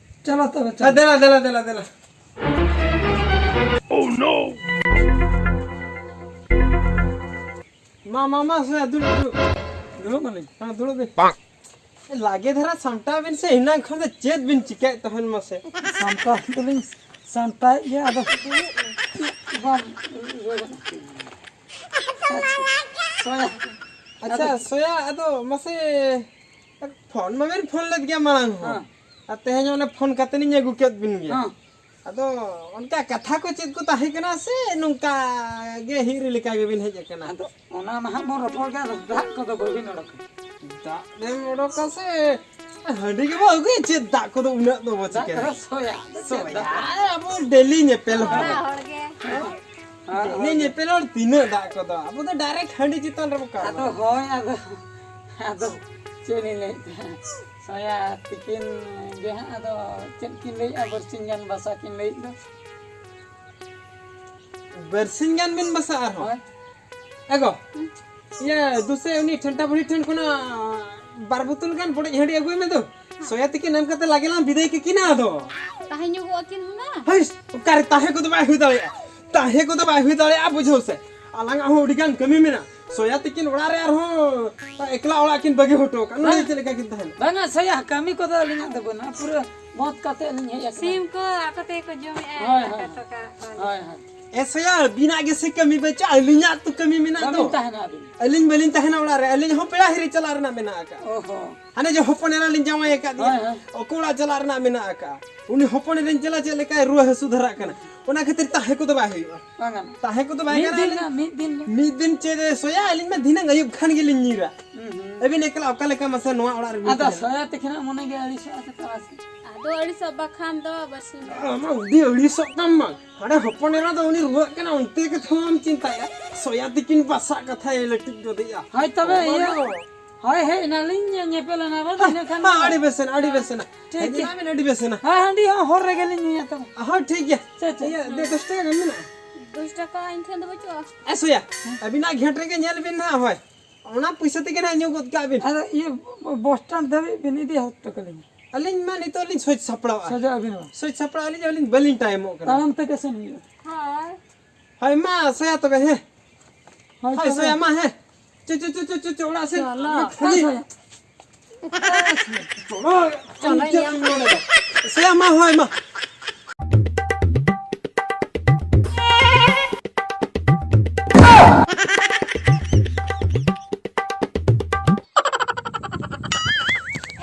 ᱪᱚᱞᱚ ᱛᱚᱵᱮ, ᱪᱚᱞᱚ᱾ ᱦᱮᱸ, ᱫᱮᱞᱟ, ᱫᱮᱞᱟ, ᱫᱮᱞᱟ, ᱫᱮᱞᱟ᱾ Oh no! ᱢᱟ, ᱢᱟ, ᱢᱟ, ᱥᱮ ᱫᱩᱲᱩᱵ, ᱫᱩᱲᱩᱵ᱾ ᱫᱩᱲᱩᱵ ᱟᱹᱞᱤᱧ᱾ ᱦᱮᱸ, ᱫᱩᱲᱩᱵ ᱵᱤᱱ᱾ ᱞᱟᱜᱮ ᱫᱷᱟᱨᱟ ᱥᱟᱢᱴᱟᱣ ᱵᱤᱱ ᱥᱮ, ᱮᱱᱟᱝ ᱠᱷᱚᱱ ᱫᱚ ᱪᱮᱫ ᱵᱤᱱ ᱪᱤᱠᱟᱹᱭᱮᱫ ᱛᱟᱦᱮᱱ ᱢᱟᱥᱮ? ᱥᱟᱢᱴᱟᱣ ᱫᱚᱞᱤᱧ ᱥᱟᱢᱴᱟᱣᱮᱫ ᱜᱮᱭᱟ, ᱟᱫᱚ ᱵᱟᱝ᱾ ᱥᱚᱭᱟ᱾ ᱟᱪᱪᱷᱟ, ᱟᱫᱚ ᱥᱚᱭᱟ, ᱟᱫᱚ ᱢᱟᱥᱮ ᱯᱷᱳᱱ ᱢᱟᱵᱮᱱ ᱯᱷᱳᱱ ᱞᱮᱫ ᱜᱮᱭᱟ ᱢᱟᱲᱟᱝ ᱦᱚᱸ᱾ ᱦᱮᱸ᱾ ᱟᱨ ᱛᱮᱦᱮᱧ ᱚᱱᱮ ᱯᱷᱳᱱ ᱠᱟᱛᱮ ᱞᱤᱧ ᱟᱹᱜᱩ ᱠᱮᱫ ᱵᱤᱱ ᱜᱮᱭᱟ᱾ ᱦᱮᱸ᱾ ᱟᱫᱚ ᱚᱱᱠᱟ ᱠᱟᱛᱷᱟ ᱠᱚ ᱪᱮᱫ ᱠᱚ ᱛᱟᱦᱮᱸ ᱠᱟᱱᱟ ᱥᱮ ᱱᱚᱝᱠᱟ ᱜᱮ ᱦᱤᱨᱤ ᱞᱮᱠᱟ ᱜᱮᱵᱤᱱ ᱦᱮᱡ ᱟᱠᱟᱱᱟ? ᱟᱫᱚ ᱚᱱᱟ ᱢᱟ ᱦᱟᱸᱜ ᱵᱚᱱ ᱨᱚᱯᱚᱲ ᱜᱮᱭᱟ, ᱟᱫᱚ ᱫᱟᱜ ᱠᱚᱫᱚ ᱵᱟᱹᱵᱤᱱ ᱚᱰᱚᱠᱟ᱾ ᱫᱟᱜ ᱵᱮᱱ ᱚᱰᱚᱠᱟ ᱥᱮ ᱦᱟᱺᱰᱤ ᱜᱮᱵᱚ ᱟᱹᱜᱩᱭᱟ, ᱪᱮᱫ ᱫᱟᱜ ᱠᱚᱫᱚ ᱩᱱᱟᱹᱜ ᱫᱚ ᱵᱚ ᱫᱟᱜ ᱪᱤᱠᱟᱹᱭᱟ? ᱠᱚᱫᱚ ᱥᱚᱭᱟ, ᱪᱮᱫ ᱥᱚᱭᱟ᱾ ᱫᱟᱜ? ᱟᱵᱚ ᱰᱮᱞᱤ ᱧᱮᱯᱮᱞ ᱦᱚᱲ᱾ ᱦᱚᱲ ᱜᱮ᱾ ᱦᱮᱸ, ᱰᱮᱞᱤ ᱦᱳᱭ᱾ ᱧᱮᱯᱮᱞ ᱦᱚᱲ ᱛᱤᱱᱟᱹᱜ ᱫᱟᱜ ᱠᱚᱫᱚ? ᱟᱵᱚ ᱫᱚ ᱰᱟᱭᱨᱮᱠᱴ ᱦᱟᱺᱰᱤ ᱪᱮᱛᱟᱱ ᱨᱮᱵᱚ ᱟᱫᱚ ᱠᱟᱨᱵᱟᱨᱟ᱾ ᱦᱳᱭ, ᱟᱫᱚ, ᱟᱫᱚ ᱪᱮᱫ ᱞᱤᱧ ᱞᱟᱹᱭᱮᱫ ᱛᱟᱦᱮᱸᱫ? ᱥᱚᱭᱟ ᱛᱤᱠᱤᱱ ᱜᱮ ᱦᱟᱸᱜ ᱟᱫᱚ ᱪᱮᱫ ᱠᱤᱱ ᱞᱟᱹᱭᱮᱫᱼᱟ, ᱵᱟᱨᱥᱤᱧ ᱜᱟᱱ ᱵᱟᱥᱟ ᱠᱤᱱ ᱞᱟᱹᱭᱮᱫ ᱫᱚ᱾ ᱵᱟᱨᱥᱤᱧ ᱜᱟᱱ ᱵᱤᱱ ᱵᱟᱥᱟ ᱟᱨᱦᱚᱸ? ᱦᱳᱭ᱾ ᱮᱜᱳ, ᱤᱭᱟᱹ, ᱫᱩᱥᱮ ᱩᱱᱤ ᱴᱷᱮᱱᱴᱟ ᱵᱩᱲᱦᱤ ᱴᱷᱮᱱ ᱠᱷᱚᱱᱟᱜ ᱵᱟᱨ ᱵᱳᱛᱚᱞ ᱜᱟᱱ ᱵᱚᱰᱚᱡ ᱦᱟᱺᱰᱤ ᱟᱹᱜᱩᱭ ᱢᱮ ᱫᱚ᱾ ᱥᱚᱭᱟ ᱛᱤᱠᱤᱱ ᱮᱢ ᱠᱟᱛᱮ ᱞᱟᱜᱮ ᱞᱟᱝ ᱵᱤᱫᱟᱹᱭ ᱠᱟᱹᱠᱤᱱᱟ ᱟᱫᱚ᱾ ᱛᱟᱦᱮᱸ ᱧᱚᱜᱚᱜ ᱟᱹᱠᱤᱱ ᱦᱩᱱᱟᱹᱝ᱾ ᱦᱟᱹᱭ, ᱚᱠᱟᱨᱮ ᱛᱟᱦᱮᱸ ᱠᱚᱫᱚ ᱵᱟᱭ ᱦᱩᱭ ᱫᱟᱲᱮᱭᱟᱜᱼᱟ᱾ ᱛᱟᱦᱮᱸ ᱠᱚᱫᱚ ᱵᱟᱭ ᱦᱩᱭ ᱫᱟᱲᱮᱭᱟᱜᱼᱟ, ᱵᱩᱡᱷᱟᱹᱣ ᱥᱮ᱾ ᱟᱞᱟᱝᱟᱜ ᱦᱚᱸ ᱟᱹᱰᱤ ᱜᱟᱱ ᱠᱟᱹᱢᱤ ᱢᱮᱱᱟᱜᱼᱟ᱾ ᱥᱚᱭᱟ ᱛᱤᱠᱤᱱ ᱚᱲᱟᱜ ᱨᱮ ᱟᱨᱦᱚᱸ ᱮᱠᱞᱟ ᱚᱲᱟᱜ ᱠᱤᱱ ᱵᱟᱹᱜᱤ ᱦᱚᱴᱚ ᱟᱠᱟᱫ᱾ ᱱᱚᱰᱮ ᱦᱮᱸ᱾ ᱪᱮᱫ ᱞᱮᱠᱟ ᱠᱤᱱ ᱛᱟᱦᱮᱱᱟ? ᱵᱟᱝᱟ, ᱥᱚᱭᱟ, ᱠᱟᱹᱢᱤ ᱠᱚᱫᱚ ᱟᱹᱞᱤᱧᱟᱜ ᱫᱚ ᱵᱟᱹᱱᱩᱜᱼᱟ, ᱯᱩᱨᱟᱹ ᱵᱚᱸᱫᱽ ᱠᱟᱛᱮ ᱟᱹᱞᱤᱧ ᱦᱮᱡ ᱟᱠᱟᱱᱟ᱾ ᱥᱤᱢ ᱠᱚ ᱟᱠᱚ ᱛᱮᱜᱮ ᱠᱚ ᱡᱚᱢᱮᱜᱼᱟ, ᱦᱳᱭ, ᱫᱟᱠᱟ ᱦᱳᱭ᱾ ᱛᱚᱠᱟ ᱠᱚ᱾ ᱦᱳᱭ, ᱦᱳᱭ᱾ ᱮ ᱥᱚᱭᱟ, ᱟᱹᱵᱤᱱᱟᱜ ᱜᱮᱥᱮ ᱠᱟᱹᱢᱤ ᱵᱟᱹᱪᱩᱜᱼᱟ, ᱟᱹᱞᱤᱧᱟᱜ ᱛᱚ ᱠᱟᱹᱢᱤ ᱢᱮᱱᱟᱜ ᱫᱚ᱾ ᱵᱟᱹᱵᱤᱱ ᱛᱟᱦᱮᱱᱟ ᱟᱹᱵᱤᱱ? ᱟᱹᱞᱤᱧ ᱵᱟᱹᱞᱤᱧ ᱛᱟᱦᱮᱱᱟ ᱚᱲᱟᱜ ᱨᱮ, ᱟᱹᱞᱤᱧ ᱦᱚᱸ ᱯᱮᱲᱟ ᱦᱤᱨᱤ ᱪᱟᱞᱟᱜ ᱨᱮᱱᱟᱜ ᱢᱮᱱᱟᱜ ᱟᱠᱟᱫᱼᱟ᱾ ᱚᱦᱚ᱾ ᱦᱟᱱᱮ ᱡᱮ ᱦᱚᱯᱚᱱ ᱮᱨᱟ ᱞᱤᱧ ᱡᱟᱶᱟᱭ ᱟᱠᱟᱫ ᱫᱮᱭᱟ, ᱦᱳᱭ, ᱦᱳᱭ᱾ ᱚᱠᱚ ᱚᱲᱟᱜ ᱪᱟᱞᱟᱜ ᱨᱮᱱᱟᱜ ᱢᱮᱱᱟᱜ ᱟᱠᱟᱫᱼᱟ᱾ ᱩᱱᱤ ᱦᱚᱯᱚᱱ ᱮᱨᱟᱧ ᱪᱟᱞᱟᱜ ᱪᱮᱫ ᱞᱮᱠᱟᱭ ᱨᱩᱣᱟᱹ ᱦᱟᱹᱥᱩ ᱫᱷᱟᱨᱟᱜ ᱠᱟᱱᱟ, ᱚᱱᱟ ᱠᱷᱟᱹᱛᱤᱨ ᱛᱟᱦᱮᱸ ᱠᱚᱫᱚ ᱵᱟᱭ ᱦᱩᱭᱩᱜᱼᱟ᱾ ᱵᱟᱝ ᱜᱟᱱᱚᱜᱼᱟ᱾ ᱛᱟᱦᱮᱸ ᱠᱚᱫᱚ ᱵᱟᱭ ᱢᱤᱫ ᱜᱟᱱᱚᱜᱼᱟ᱾ ᱫᱤᱱ ᱟᱹᱞᱤᱧ ᱨᱮᱱᱟᱜ ᱢᱤᱫ ᱫᱤᱱ ᱨᱮᱱᱟᱜ᱾ ᱢᱤᱫ ᱫᱤᱱ ᱪᱮᱫ ᱮ ᱥᱚᱭᱟ, ᱟᱹᱞᱤᱧ ᱢᱟ ᱫᱷᱤᱱᱟᱹᱝ ᱟᱹᱭᱩᱵ ᱠᱷᱟᱱ ᱜᱮᱞᱤᱧ ᱧᱤᱨᱟ᱾ ᱦᱩᱸ, ᱦᱩᱸ᱾ ᱟᱹᱵᱤᱱ ᱮᱠᱞᱟ ᱚᱠᱟ ᱞᱮᱠᱟ ᱢᱟᱥᱮ ᱱᱚᱣᱟ ᱚᱲᱟᱜ ᱨᱮ ᱵᱤᱱ ᱟᱫᱚ ᱛᱟᱦᱮᱱᱟ? ᱥᱚᱭᱟ ᱛᱤᱠᱤᱱᱟᱜ ᱢᱚᱱᱮ ᱜᱮ ᱟᱹᱲᱤᱥᱚᱜᱼᱟ ᱥᱮ ᱛᱟᱨᱟᱥᱤ? ᱟᱫᱚ ᱟᱹᱲᱤᱥᱚᱜ ᱵᱟᱠᱷᱟᱱ ᱫᱚ ᱵᱟᱹᱥᱤᱧ ᱫᱚ᱾ ᱟᱢ ᱟᱹᱰᱤ ᱟᱹᱲᱤᱥᱚᱜ ᱛᱟᱢ ᱢᱟ᱾ ᱦᱟᱸᱰᱮ ᱦᱚᱯᱚᱱ ᱮᱨᱟ ᱫᱚ ᱩᱱᱤ ᱨᱩᱣᱟᱹᱜ ᱠᱟᱱᱟ, ᱚᱱᱛᱮ ᱜᱮ ᱛᱷᱚᱢ ᱪᱤᱱᱛᱟᱹᱭᱟ᱾ ᱥᱚᱭᱟ ᱛᱤᱠᱤᱱ ᱵᱟᱥᱟᱜ ᱠᱟᱛᱷᱟᱭ ᱞᱟᱹᱴᱤᱡ ᱜᱚᱫᱮᱜᱼᱟ᱾ ᱦᱳᱭ, ᱛᱚᱵᱮ ᱚᱱᱟ ᱤᱭᱟᱹ, ᱫᱚ ᱦᱳᱭ, ᱦᱮᱡ ᱮᱱᱟᱞᱤᱧ, ᱧᱮ-, ᱧᱮᱯᱮᱞ ᱮᱱᱟ ᱵᱚᱱ, ᱤᱱᱟᱹ ᱠᱷᱟᱱ ᱦᱮᱸ, ᱫᱚ ᱟᱹᱰᱤ ᱵᱮᱥ ᱮᱱᱟ, ᱟᱹᱰᱤ ᱵᱮᱥ ᱮᱱᱟ᱾ ᱴᱷᱤᱠ ᱦᱮᱡ ᱜᱮᱭᱟ᱾ ᱮᱱᱟ ᱵᱮᱱ, ᱟᱹᱰᱤ ᱵᱮᱥ ᱮᱱᱟ᱾ ᱦᱮᱸ, ᱦᱟᱺᱰᱤ ᱦᱚᱸ ᱦᱚᱨ ᱨᱮᱜᱮ ᱞᱤᱧ ᱧᱩᱭᱟ ᱛᱚᱵᱮ᱾ ᱦᱳᱭ, ᱴᱷᱤᱠ ᱜᱮᱭᱟ᱾ ᱪᱮᱫ, ᱪᱮᱫ? ᱤᱭᱟᱹ, ᱫᱮ, ᱫᱚᱥ ᱴᱟᱠᱟ ᱜᱟᱱ ᱢᱮᱱᱟᱜᱼᱟ? ᱫᱚᱥ ᱴᱟᱠᱟ ᱤᱧ ᱴᱷᱮᱱ ᱫᱚ ᱵᱟᱹᱪᱩᱜᱼᱟ᱾ ᱮ ᱥᱚᱭᱟ, ᱟᱹᱵᱤᱱᱟᱜ ᱜᱷᱮᱸᱴ ᱨᱮᱜᱮ ᱧᱮᱞ ᱵᱤᱱ ᱱᱟᱦᱟᱜ, ᱦᱳᱭ᱾ ᱚᱱᱟ ᱯᱩᱭᱥᱟᱹ ᱛᱮᱜᱮ ᱱᱟᱦᱟᱜ ᱧᱩ ᱜᱚᱫ ᱠᱟᱜ ᱵᱤᱱ᱾ ᱟᱫᱚ ᱤᱭᱟᱹ, ᱵᱚᱥ ᱥᱴᱮᱱᱰ ᱫᱷᱟᱹᱵᱤᱡ ᱵᱤᱱ ᱤᱫᱤ ᱦᱚᱴᱚ ᱠᱟᱹᱞᱤᱧᱟ᱾ ᱟᱹᱞᱤᱧ ᱢᱟ ᱱᱤᱛᱚᱜ ᱞᱤᱧ ᱥᱟᱹᱡ ᱥᱟᱯᱲᱟᱣᱟ᱾ ᱥᱟᱡᱟᱜ ᱟᱹᱵᱤᱱ ᱢᱟ᱾ ᱥᱟᱹᱡ ᱥᱟᱯᱲᱟᱣ ᱟᱹᱞᱤᱧ, ᱟᱹᱞᱤᱧ ᱵᱟᱹᱞᱤᱧ ᱴᱟᱭᱤᱢᱚᱜ ᱠᱟᱱᱟ᱾ ᱛᱟᱲᱟᱢ ᱛᱮᱜᱮ ᱥᱮᱱ ᱦᱩᱭᱩᱜᱼᱟ᱾ ᱦᱳᱭ᱾ ᱦᱳᱭ ᱢᱟ, ᱥᱚᱭᱟ ᱛᱚᱵᱮ, ᱦᱮᱸ᱾ ᱦᱳᱭ, ᱦᱳᱭ, ᱛᱚᱵᱮ᱾ ᱥᱚᱭᱟ ᱢᱟ, ᱦᱮᱸ᱾ ᱪᱚ, ᱪᱚ, ᱪᱚ, ᱚᱲᱟᱜ ᱥᱮᱫ᱾ ᱪᱟᱞᱟᱜ᱾ ᱢᱟ ᱠᱷᱟᱹᱞᱤ᱾ ᱦᱳᱭ, ᱥᱚᱭᱟ᱾ ᱪᱚᱞᱚ, ᱪᱚᱞᱚ, ᱪᱚᱞᱚ, ᱧᱮᱞ᱾ ᱥᱚᱭᱟ ᱢᱟ, ᱦᱳᱭ ᱢᱟ᱾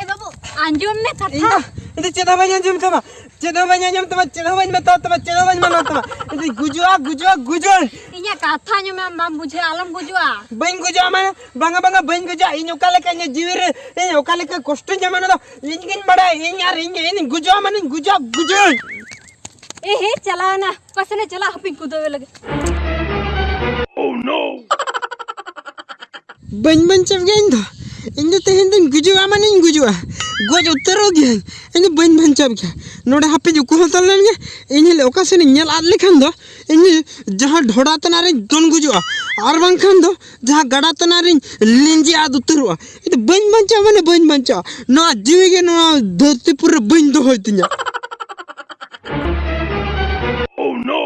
ᱮ ᱵᱟᱹᱵᱩ, ᱟᱸᱡᱚᱢ ᱢᱮ ᱠᱟᱛᱷᱟ᱾ ᱤᱧ ᱫᱚ, ᱤᱧ ᱫᱚ ᱪᱮᱫ ᱦᱚᱸ ᱵᱟᱹᱧ ᱟᱸᱡᱚᱢ ᱛᱟᱢᱟ, ᱪᱮᱫ ᱦᱚᱸ ᱵᱟᱹᱧ ᱟᱸᱡᱚᱢ ᱛᱟᱢᱟ, ᱪᱮᱫ ᱦᱚᱸ ᱵᱟᱹᱧ ᱢᱮᱛᱟᱣ ᱛᱟᱢᱟ, ᱪᱮᱫ ᱦᱚᱸ ᱵᱟᱹᱧ ᱢᱟᱱᱟᱣ ᱛᱟᱢᱟ᱾ ᱤᱧ ᱫᱚᱧ ᱜᱩᱡᱩᱜᱼᱟ, ᱜᱩᱡᱩᱜᱼᱟ, ᱜᱩᱡᱩᱜᱼᱟᱹᱧ᱾ ᱤᱧᱟᱹᱜ ᱠᱟᱛᱷᱟ ᱟᱸᱡᱚᱢ ᱢᱮ, ᱟᱢ ᱵᱟᱢ ᱵᱩᱡᱷᱟᱹᱣᱟ, ᱟᱞᱚᱢ ᱜᱩᱡᱩᱜᱼᱟ᱾ ᱵᱟᱹᱧ ᱜᱩᱡᱩᱜᱼᱟ ᱢᱟᱱᱮ? ᱵᱟᱝᱟ, ᱵᱟᱝᱟ, ᱵᱟᱹᱧ ᱜᱩᱡᱩᱜᱼᱟ᱾ ᱤᱧ ᱚᱠᱟ ᱞᱮᱠᱟ ᱤᱧᱟᱹᱜ ᱡᱤᱣᱤ ᱨᱮ, ᱤᱧ ᱚᱠᱟ ᱞᱮᱠᱟ ᱠᱚᱥᱴᱚᱧ ᱧᱟᱢᱟ, ᱚᱱᱟ ᱫᱚ ᱤᱧ ᱜᱤᱧ ᱵᱟᱲᱟᱭᱟ᱾ ᱤᱧ ᱟᱨ ᱤᱧ ᱜᱮ, ᱤᱧ ᱜᱩᱡᱩᱜᱼᱟ ᱢᱟᱱᱮᱧ ᱜᱩᱡᱩᱜᱼᱟ, ᱜᱩᱡᱩᱜᱼᱟᱹᱧ᱾ ᱮ ᱦᱮ, ᱪᱟᱞᱟᱣᱮᱱᱟ᱾ ᱚᱠᱟ ᱥᱮᱱᱮ ᱪᱟᱞᱟᱜ, ᱦᱟᱯᱮᱧ ᱠᱩᱫᱟᱹᱣ ᱞᱮᱜᱮ᱾ Oh no! ᱵᱟᱹᱧ ᱵᱟᱧᱪᱟᱣ ᱜᱮᱭᱟ ᱤᱧ ᱫᱚ᱾ ᱤᱧ ᱫᱚ ᱛᱮᱦᱮᱧ ᱫᱚᱧ ᱜᱩᱡᱩᱜᱼᱟ ᱢᱟᱱᱮᱧ ᱜᱩᱡᱩᱜᱼᱟ᱾ ᱜᱚᱡ ᱩᱛᱟᱹᱨᱚᱜ ᱜᱤᱭᱟᱹᱧ᱾ ᱤᱧ ᱫᱚ ᱵᱟᱹᱧ ᱵᱟᱧᱪᱟᱣ ᱜᱮᱭᱟ᱾ ᱱᱚᱰᱮ ᱦᱟᱯᱮᱧ ᱩᱠᱩ ᱦᱟᱛᱟᱲ ᱞᱮᱱ ᱜᱮ᱾ ᱤᱧ ᱦᱤᱞᱳᱜ ᱚᱠᱟ ᱥᱮᱱᱤᱧ ᱧᱮᱞ ᱟᱫ ᱞᱮᱠᱷᱟᱱ ᱫᱚ, ᱤᱧ ᱡᱟᱦᱟᱸ ᱰᱷᱚᱰᱟ ᱛᱟᱱᱟᱜ ᱨᱤᱧ ᱫᱚᱱ ᱜᱩᱡᱩᱜᱼᱟ, ᱟᱨ ᱵᱟᱝᱠᱷᱟᱱ ᱫᱚ ᱡᱟᱦᱟᱸ ᱜᱟᱰᱟ ᱛᱟᱱᱟᱜ ᱨᱤᱧ ᱞᱤᱸᱡᱤ ᱟᱫ ᱩᱛᱟᱹᱨᱚᱜᱼᱟ᱾ ᱤᱧ ᱫᱚ ᱵᱟᱹᱧ ᱵᱟᱧᱪᱟᱣᱟ ᱢᱟᱱᱮ ᱵᱟᱹᱧ ᱵᱟᱧᱪᱟᱣᱟ᱾ ᱱᱚᱣᱟ ᱡᱤᱣᱤ ᱜᱮ ᱱᱚᱣᱟ ᱫᱷᱟᱹᱨᱛᱤᱯᱩᱨᱤ ᱨᱮ ᱵᱟᱹᱧ ᱫᱚᱦᱚᱭ ᱛᱤᱧᱟ᱾ Oh no!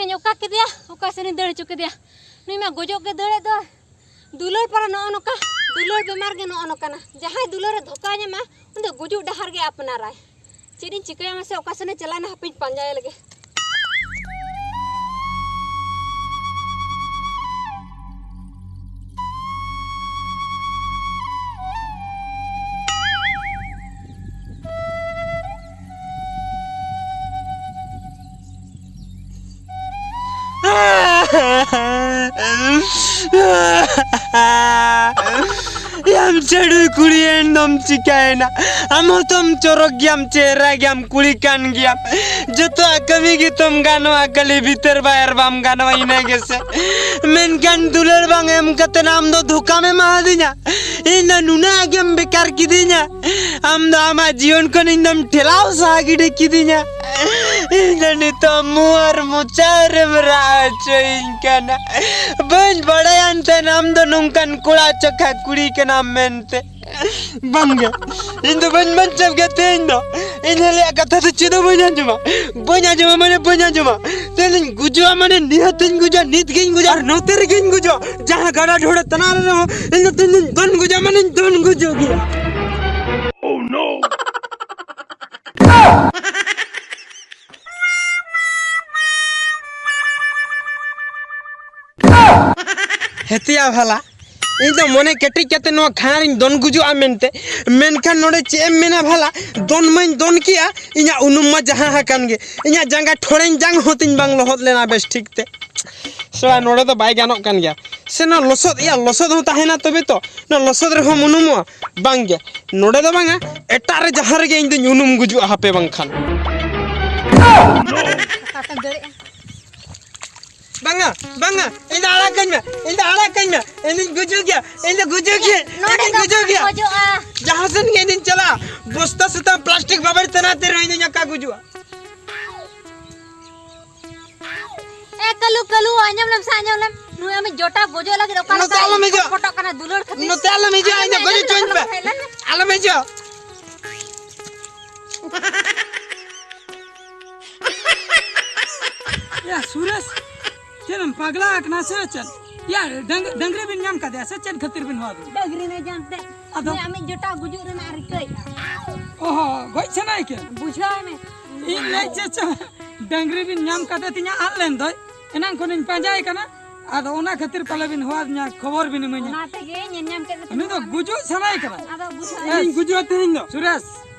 ᱤᱧ ᱚᱠᱟ ᱠᱮᱫᱮᱭᱟ, ᱚᱠᱟ ᱥᱮᱱᱤᱧ ᱫᱟᱹᱲ ᱦᱚᱪᱚ ᱠᱮᱫᱮᱭᱟ? ᱱᱩᱭ ᱢᱟ ᱜᱚᱡᱚᱜ ᱜᱮ ᱫᱟᱹᱲᱮᱫ ᱫᱚ᱾ ᱫᱩᱞᱟᱹᱲ ᱯᱟᱨᱟ ᱱᱚᱜᱼᱚ ᱱᱚᱝᱠᱟ, ᱫᱩᱞᱟᱹᱲ ᱵᱮᱢᱟᱨ ᱜᱮ ᱱᱚᱜᱼᱚ ᱱᱚᱝᱠᱟᱱᱟ᱾ ᱡᱟᱦᱟᱸᱭ ᱫᱩᱞᱟᱹᱲ ᱨᱮ ᱫᱷᱳᱠᱟ ᱧᱟᱢᱟ, ᱩᱱᱤ ᱫᱚ ᱜᱩᱡᱩᱜ ᱰᱟᱦᱟᱨ ᱜᱮ ᱟᱯᱱᱟᱨᱟᱭ᱾ ᱪᱮᱫ ᱤᱧ ᱪᱤᱠᱟᱹᱭᱟ ᱢᱟᱥᱮ? ᱚᱠᱟ ᱥᱮᱱᱮ ᱪᱟᱞᱟᱣᱮᱱᱟ, ᱦᱟᱯᱮᱧ ᱯᱟᱸᱡᱟᱭᱮ ᱞᱮᱜᱮ᱾ ᱭᱟᱢ ᱪᱟᱹᱰᱩ ᱠᱩᱲᱤ, ᱮᱱ ᱫᱚᱢ ᱪᱤᱠᱟᱹᱭᱮᱱᱟ? ᱟᱢ ᱦᱚᱸᱛᱚᱢ ᱪᱚᱨᱚᱠ ᱜᱮᱭᱟᱢ, ᱪᱮᱦᱨᱟ ᱜᱮᱭᱟᱢ, ᱠᱩᱲᱤ ᱠᱟᱱ ᱜᱮᱭᱟᱢ, ᱡᱚᱛᱚᱣᱟᱜ ᱠᱟᱹᱢᱤ ᱜᱮᱛᱚᱢ ᱜᱟᱱᱚᱜᱼᱟ, ᱠᱷᱟᱹᱞᱤ ᱵᱷᱤᱛᱟᱹᱨ ᱵᱟᱭᱟᱨ ᱵᱟᱢ ᱜᱟᱱᱚᱜᱼᱟ, ᱤᱱᱟᱹ ᱜᱮᱥᱮ᱾ ᱢᱮᱱᱠᱷᱟᱱ ᱫᱩᱞᱟᱹᱲ ᱵᱟᱝ ᱮᱢ ᱠᱟᱛᱮ ᱟᱢ ᱫᱚ ᱫᱷᱳᱠᱟᱢ ᱮᱢᱟᱫᱤᱧᱟ᱾ ᱤᱧ ᱫᱚ ᱱᱩᱱᱟᱹᱜ ᱜᱮᱢ ᱵᱮᱠᱟᱨ ᱠᱤᱫᱤᱧᱟ᱾ ᱟᱢ ᱫᱚ ᱟᱢᱟᱜ ᱡᱤᱭᱚᱱ ᱠᱷᱚᱱ ᱤᱧ ᱫᱚᱢ ᱴᱷᱮᱞᱟᱣ ᱥᱟᱦᱟ ᱜᱤᱰᱤ ᱠᱤᱫᱤᱧᱟ᱾ ᱤᱧ ᱫᱚ ᱱᱤᱛᱚᱜ ᱢᱩ ᱟᱨ ᱢᱚᱪᱟ ᱨᱮᱢ ᱨᱟᱜ ᱦᱚᱪᱚᱭᱤᱧ ᱠᱟᱱᱟ᱾ ᱵᱟᱹᱧ ᱵᱟᱲᱟᱭᱟᱱ ᱛᱟᱦᱮᱱ ᱟᱢ ᱫᱚ ᱱᱚᱝᱠᱟᱱ ᱠᱚᱲᱟ ᱪᱚᱠᱷᱟ ᱠᱩᱲᱤ ᱠᱟᱱᱟᱢ ᱢᱮᱱᱛᱮ᱾ ᱵᱟᱝᱜᱮ, ᱤᱧ ᱫᱚ ᱵᱟᱹᱧ ᱵᱟᱧᱪᱟᱣ ᱜᱮᱭᱟ ᱛᱮᱦᱮᱧ ᱫᱚ᱾ ᱤᱧ ᱟᱞᱮᱭᱟᱜ ᱠᱟᱛᱷᱟ ᱫᱚ ᱪᱮᱫ ᱦᱚᱸ ᱵᱟᱹᱧ ᱟᱸᱡᱚᱢᱟ᱾ ᱵᱟᱹᱧ ᱟᱸᱡᱚᱢᱟ ᱢᱟᱱᱮ ᱵᱟᱹᱧ ᱟᱸᱡᱚᱢᱟ᱾ ᱛᱮᱦᱮᱧ ᱜᱩᱡᱩᱜᱼᱟ ᱢᱟᱱᱮ ᱱᱤᱦᱟᱹᱛᱤᱧ ᱜᱩᱡᱩᱜᱼᱟ, ᱱᱤᱛ ᱜᱤᱧ ᱜᱩᱡᱩᱜᱼᱟ, ᱟᱨ ᱱᱚᱛᱮ ᱨᱮᱜᱤᱧ ᱜᱩᱡᱩᱜᱼᱟ᱾ ᱡᱟᱦᱟᱸ ᱜᱟᱰᱟ ᱰᱷᱚᱲᱟ ᱛᱟᱱᱟ ᱨᱮ ᱨᱮᱦᱚᱸ, ᱤᱧ ᱫᱚ ᱛᱮᱦᱮᱧ ᱫᱚᱧ ᱫᱚᱱ ᱜᱩᱡᱩᱜᱼᱟ ᱢᱟᱱᱮᱧ ᱫᱚᱱ ᱜᱩᱡᱩᱜ ᱜᱮᱭᱟ᱾ ᱦᱮᱛᱤᱭᱟ ᱵᱷᱟᱞᱟ, ᱤᱧ ᱫᱚ ᱢᱚᱱᱮ ᱠᱮᱴᱮᱡ ᱠᱟᱛᱮ ᱱᱚᱣᱟ ᱠᱷᱟᱱ ᱨᱤᱧ ᱫᱚᱱ ᱜᱩᱡᱩᱜᱼᱟ ᱢᱮᱱᱛᱮ, ᱢᱮᱱᱠᱷᱟᱱ ᱱᱚᱰᱮ ᱪᱮᱫ ᱮᱢ ᱢᱮᱱᱟ ᱵᱷᱟᱞᱟ, ᱫᱚᱱ ᱢᱟᱧ ᱫᱚᱱ ᱠᱮᱜᱼᱟ, ᱤᱧᱟᱹᱜ ᱩᱱᱩᱢ ᱢᱟ ᱡᱟᱦᱟᱸ ᱟᱠᱟᱱ ᱜᱮ, ᱤᱧᱟᱹᱜ ᱡᱟᱸᱜᱟ ᱴᱷᱚᱲᱮᱧ ᱡᱟᱝ ᱦᱚᱸ ᱛᱤᱧ ᱵᱟᱝ ᱞᱚᱦᱚᱫ ᱞᱮᱱᱟ ᱵᱮᱥ ᱴᱷᱤᱠ ᱛᱮ᱾ ᱥᱮ ᱱᱚᱰᱮ ᱫᱚ ᱵᱟᱭ ᱜᱟᱱᱚᱜ ᱠᱟᱱ ᱜᱮᱭᱟ᱾ ᱥᱮ ᱱᱚᱣᱟ ᱞᱚᱥᱚᱫ, ᱮᱭᱟ, ᱞᱚᱥᱚᱫ ᱦᱚᱸ ᱛᱟᱦᱮᱱᱟ ᱛᱚᱵᱮ ᱛᱚ, ᱱᱚᱣᱟ ᱞᱚᱥᱚᱫ ᱨᱮᱦᱚᱸ ᱩᱱᱩᱢᱚᱜᱼᱟ? ᱵᱟᱝ ᱜᱮ, ᱱᱚᱰᱮ ᱫᱚ ᱵᱟᱝᱟ, ᱮᱴᱟᱜ ᱨᱮ ᱡᱟᱦᱟᱸ ᱨᱮᱜᱮ ᱤᱧ ᱫᱚᱧ ᱩᱱᱩᱢ ᱜᱩᱡᱩᱜᱼᱟ ᱦᱟᱯᱮ ᱵᱟᱝᱠᱷᱟᱱ᱾ ᱚᱠᱟᱛᱮᱢ ᱫᱟᱹᱲᱮᱜᱼᱟ? ᱵᱟᱝᱟ, ᱵᱟᱝᱟ, ᱤᱧ ᱫᱚ ᱟᱲᱟᱜ ᱠᱟᱹᱧ ᱢᱮ, ᱤᱧ ᱫᱚ ᱟᱲᱟᱜ ᱠᱟᱹᱧ ᱢᱮ, ᱤᱧ ᱫᱚᱧ ᱜᱩᱡᱩᱜ ᱜᱮᱭᱟ, ᱤᱧ ᱫᱚ ᱜᱩᱡᱩᱜ ᱜᱮᱭᱟ, ᱱᱚᱰᱮ ᱤᱧ ᱫᱚᱧ ᱫᱚ ᱜᱩᱡᱩᱜ ᱵᱟᱢ ᱜᱮᱭᱟ᱾ ᱜᱚᱡᱚᱜᱼᱟ᱾ ᱡᱟᱦᱟᱸ ᱥᱮᱱ ᱜᱮ ᱤᱧ ᱫᱚᱧ ᱪᱟᱞᱟᱜᱼᱟ, ᱵᱚᱥᱛᱟ ᱥᱩᱛᱟᱹᱢ ᱯᱞᱟᱥᱴᱤᱠ ᱵᱟᱵᱮᱨ ᱛᱟᱱᱟᱛᱮ ᱨᱮᱦᱚᱸ ᱤᱧ ᱫᱚᱧ ᱟᱠᱟ ᱜᱩᱡᱩᱜᱼᱟ᱾ ᱮ ᱠᱟᱹᱞᱩ, ᱠᱟᱹᱞᱩ, ᱟᱸᱡᱚᱢ ᱞᱮᱢ ᱥᱮ, ᱟᱸᱡᱚᱢ ᱞᱮᱢ᱾ ᱱᱩᱭ ᱟᱢᱤᱡ ᱡᱚᱴᱟ ᱜᱚᱡᱚᱜ ᱞᱟᱹᱜᱤᱫ ᱚᱠᱟ ᱱᱚᱛᱮ ᱞᱮᱠᱟ ᱟᱞᱚᱢ ᱦᱤᱡᱩᱜᱼᱟ᱾ ᱪᱷᱚᱴᱯᱚᱴᱚᱜ ᱠᱟᱱᱟ ᱫᱩᱞᱟᱹᱲ ᱠᱷᱟᱹᱛᱤᱨ᱾ ᱱᱚᱛᱮ ᱟᱞᱚᱢ ᱦᱤᱡᱩᱜᱼᱟ, ᱤᱧ ᱫᱚ ᱟᱸᱡᱚᱢ ᱜᱚᱡ ᱞᱮᱢ, ᱦᱚᱪᱚᱧ ᱯᱮ᱾ ᱦᱮᱡ ᱞᱮᱱ ᱢᱮ᱾ ᱟᱞᱚᱢ ᱦᱤᱡᱩᱜᱼᱟ᱾ ᱭᱟ ᱥᱩᱨᱮᱥ, ᱪᱮᱫ ᱮᱢ ᱯᱟᱜᱽᱞᱟ ᱟᱠᱟᱱᱟ ᱥᱮ ᱪᱮᱫ? ᱭᱟ, ᱰᱟᱝ-, ᱰᱟᱝᱨᱤ ᱵᱤᱱ ᱧᱟᱢ ᱠᱟᱫᱮᱭᱟ ᱥᱮ ᱪᱮᱫ ᱠᱷᱟᱹᱛᱤᱨ ᱵᱤᱱ ᱦᱚᱦᱚ ᱟᱹᱫᱤᱧᱟ? ᱰᱟᱹᱝᱨᱤ ᱱᱮ ᱡᱟᱝ ᱛᱮ᱾ ᱟᱫᱚ? ᱩᱱᱤ ᱟᱢᱤᱡ ᱡᱚᱴᱟᱣ ᱜᱩᱡᱩᱜ ᱨᱮᱱᱟᱜ ᱨᱤᱠᱟᱹᱭᱮᱫᱼᱟ᱾ ᱚᱦᱚ, ᱜᱚᱡ ᱥᱟᱱᱟᱭᱮ ᱠᱮ? ᱵᱩᱡᱷᱟᱹᱣ ᱢᱮ᱾ ᱤᱧ ᱞᱟᱹᱭ ᱪᱮᱫ ᱪᱚ, ᱰᱟᱝᱨᱤ ᱵᱤᱱ ᱧᱟᱢ ᱠᱟᱫᱮ ᱛᱤᱧᱟ, ᱟᱫ ᱞᱮᱱ ᱫᱚᱭ᱾ ᱮᱱᱟᱝ ᱠᱷᱚᱱᱤᱧ ᱯᱟᱸᱡᱟᱭᱮ ᱠᱟᱱᱟ, ᱟᱫᱚ ᱚᱱᱟ ᱠᱷᱟᱹᱛᱤᱨ ᱯᱟᱞᱮ ᱵᱤᱱ ᱦᱚᱦᱚ ᱟᱹᱫᱤᱧᱟ, ᱠᱷᱚᱵᱚᱨ ᱵᱤᱱ ᱤᱢᱟᱹᱧᱟ᱾ ᱚᱱᱟ ᱛᱮᱜᱮ ᱧᱮᱞ ᱧᱟᱢ ᱠᱮᱫ ᱢᱮ᱾ ᱩᱱᱤ ᱫᱚ ᱜᱩᱡᱩᱜ ᱥᱟᱱᱟᱭᱮ ᱠᱟᱱᱟ᱾ ᱟᱫᱚ ᱵᱩᱡᱷᱟᱹᱣ ᱢᱮ᱾ ᱤᱧ ᱜᱩᱡᱩᱜᱼᱟ ᱛᱮᱦᱮᱧ ᱫᱚ᱾ ᱥᱩᱨᱮᱥ,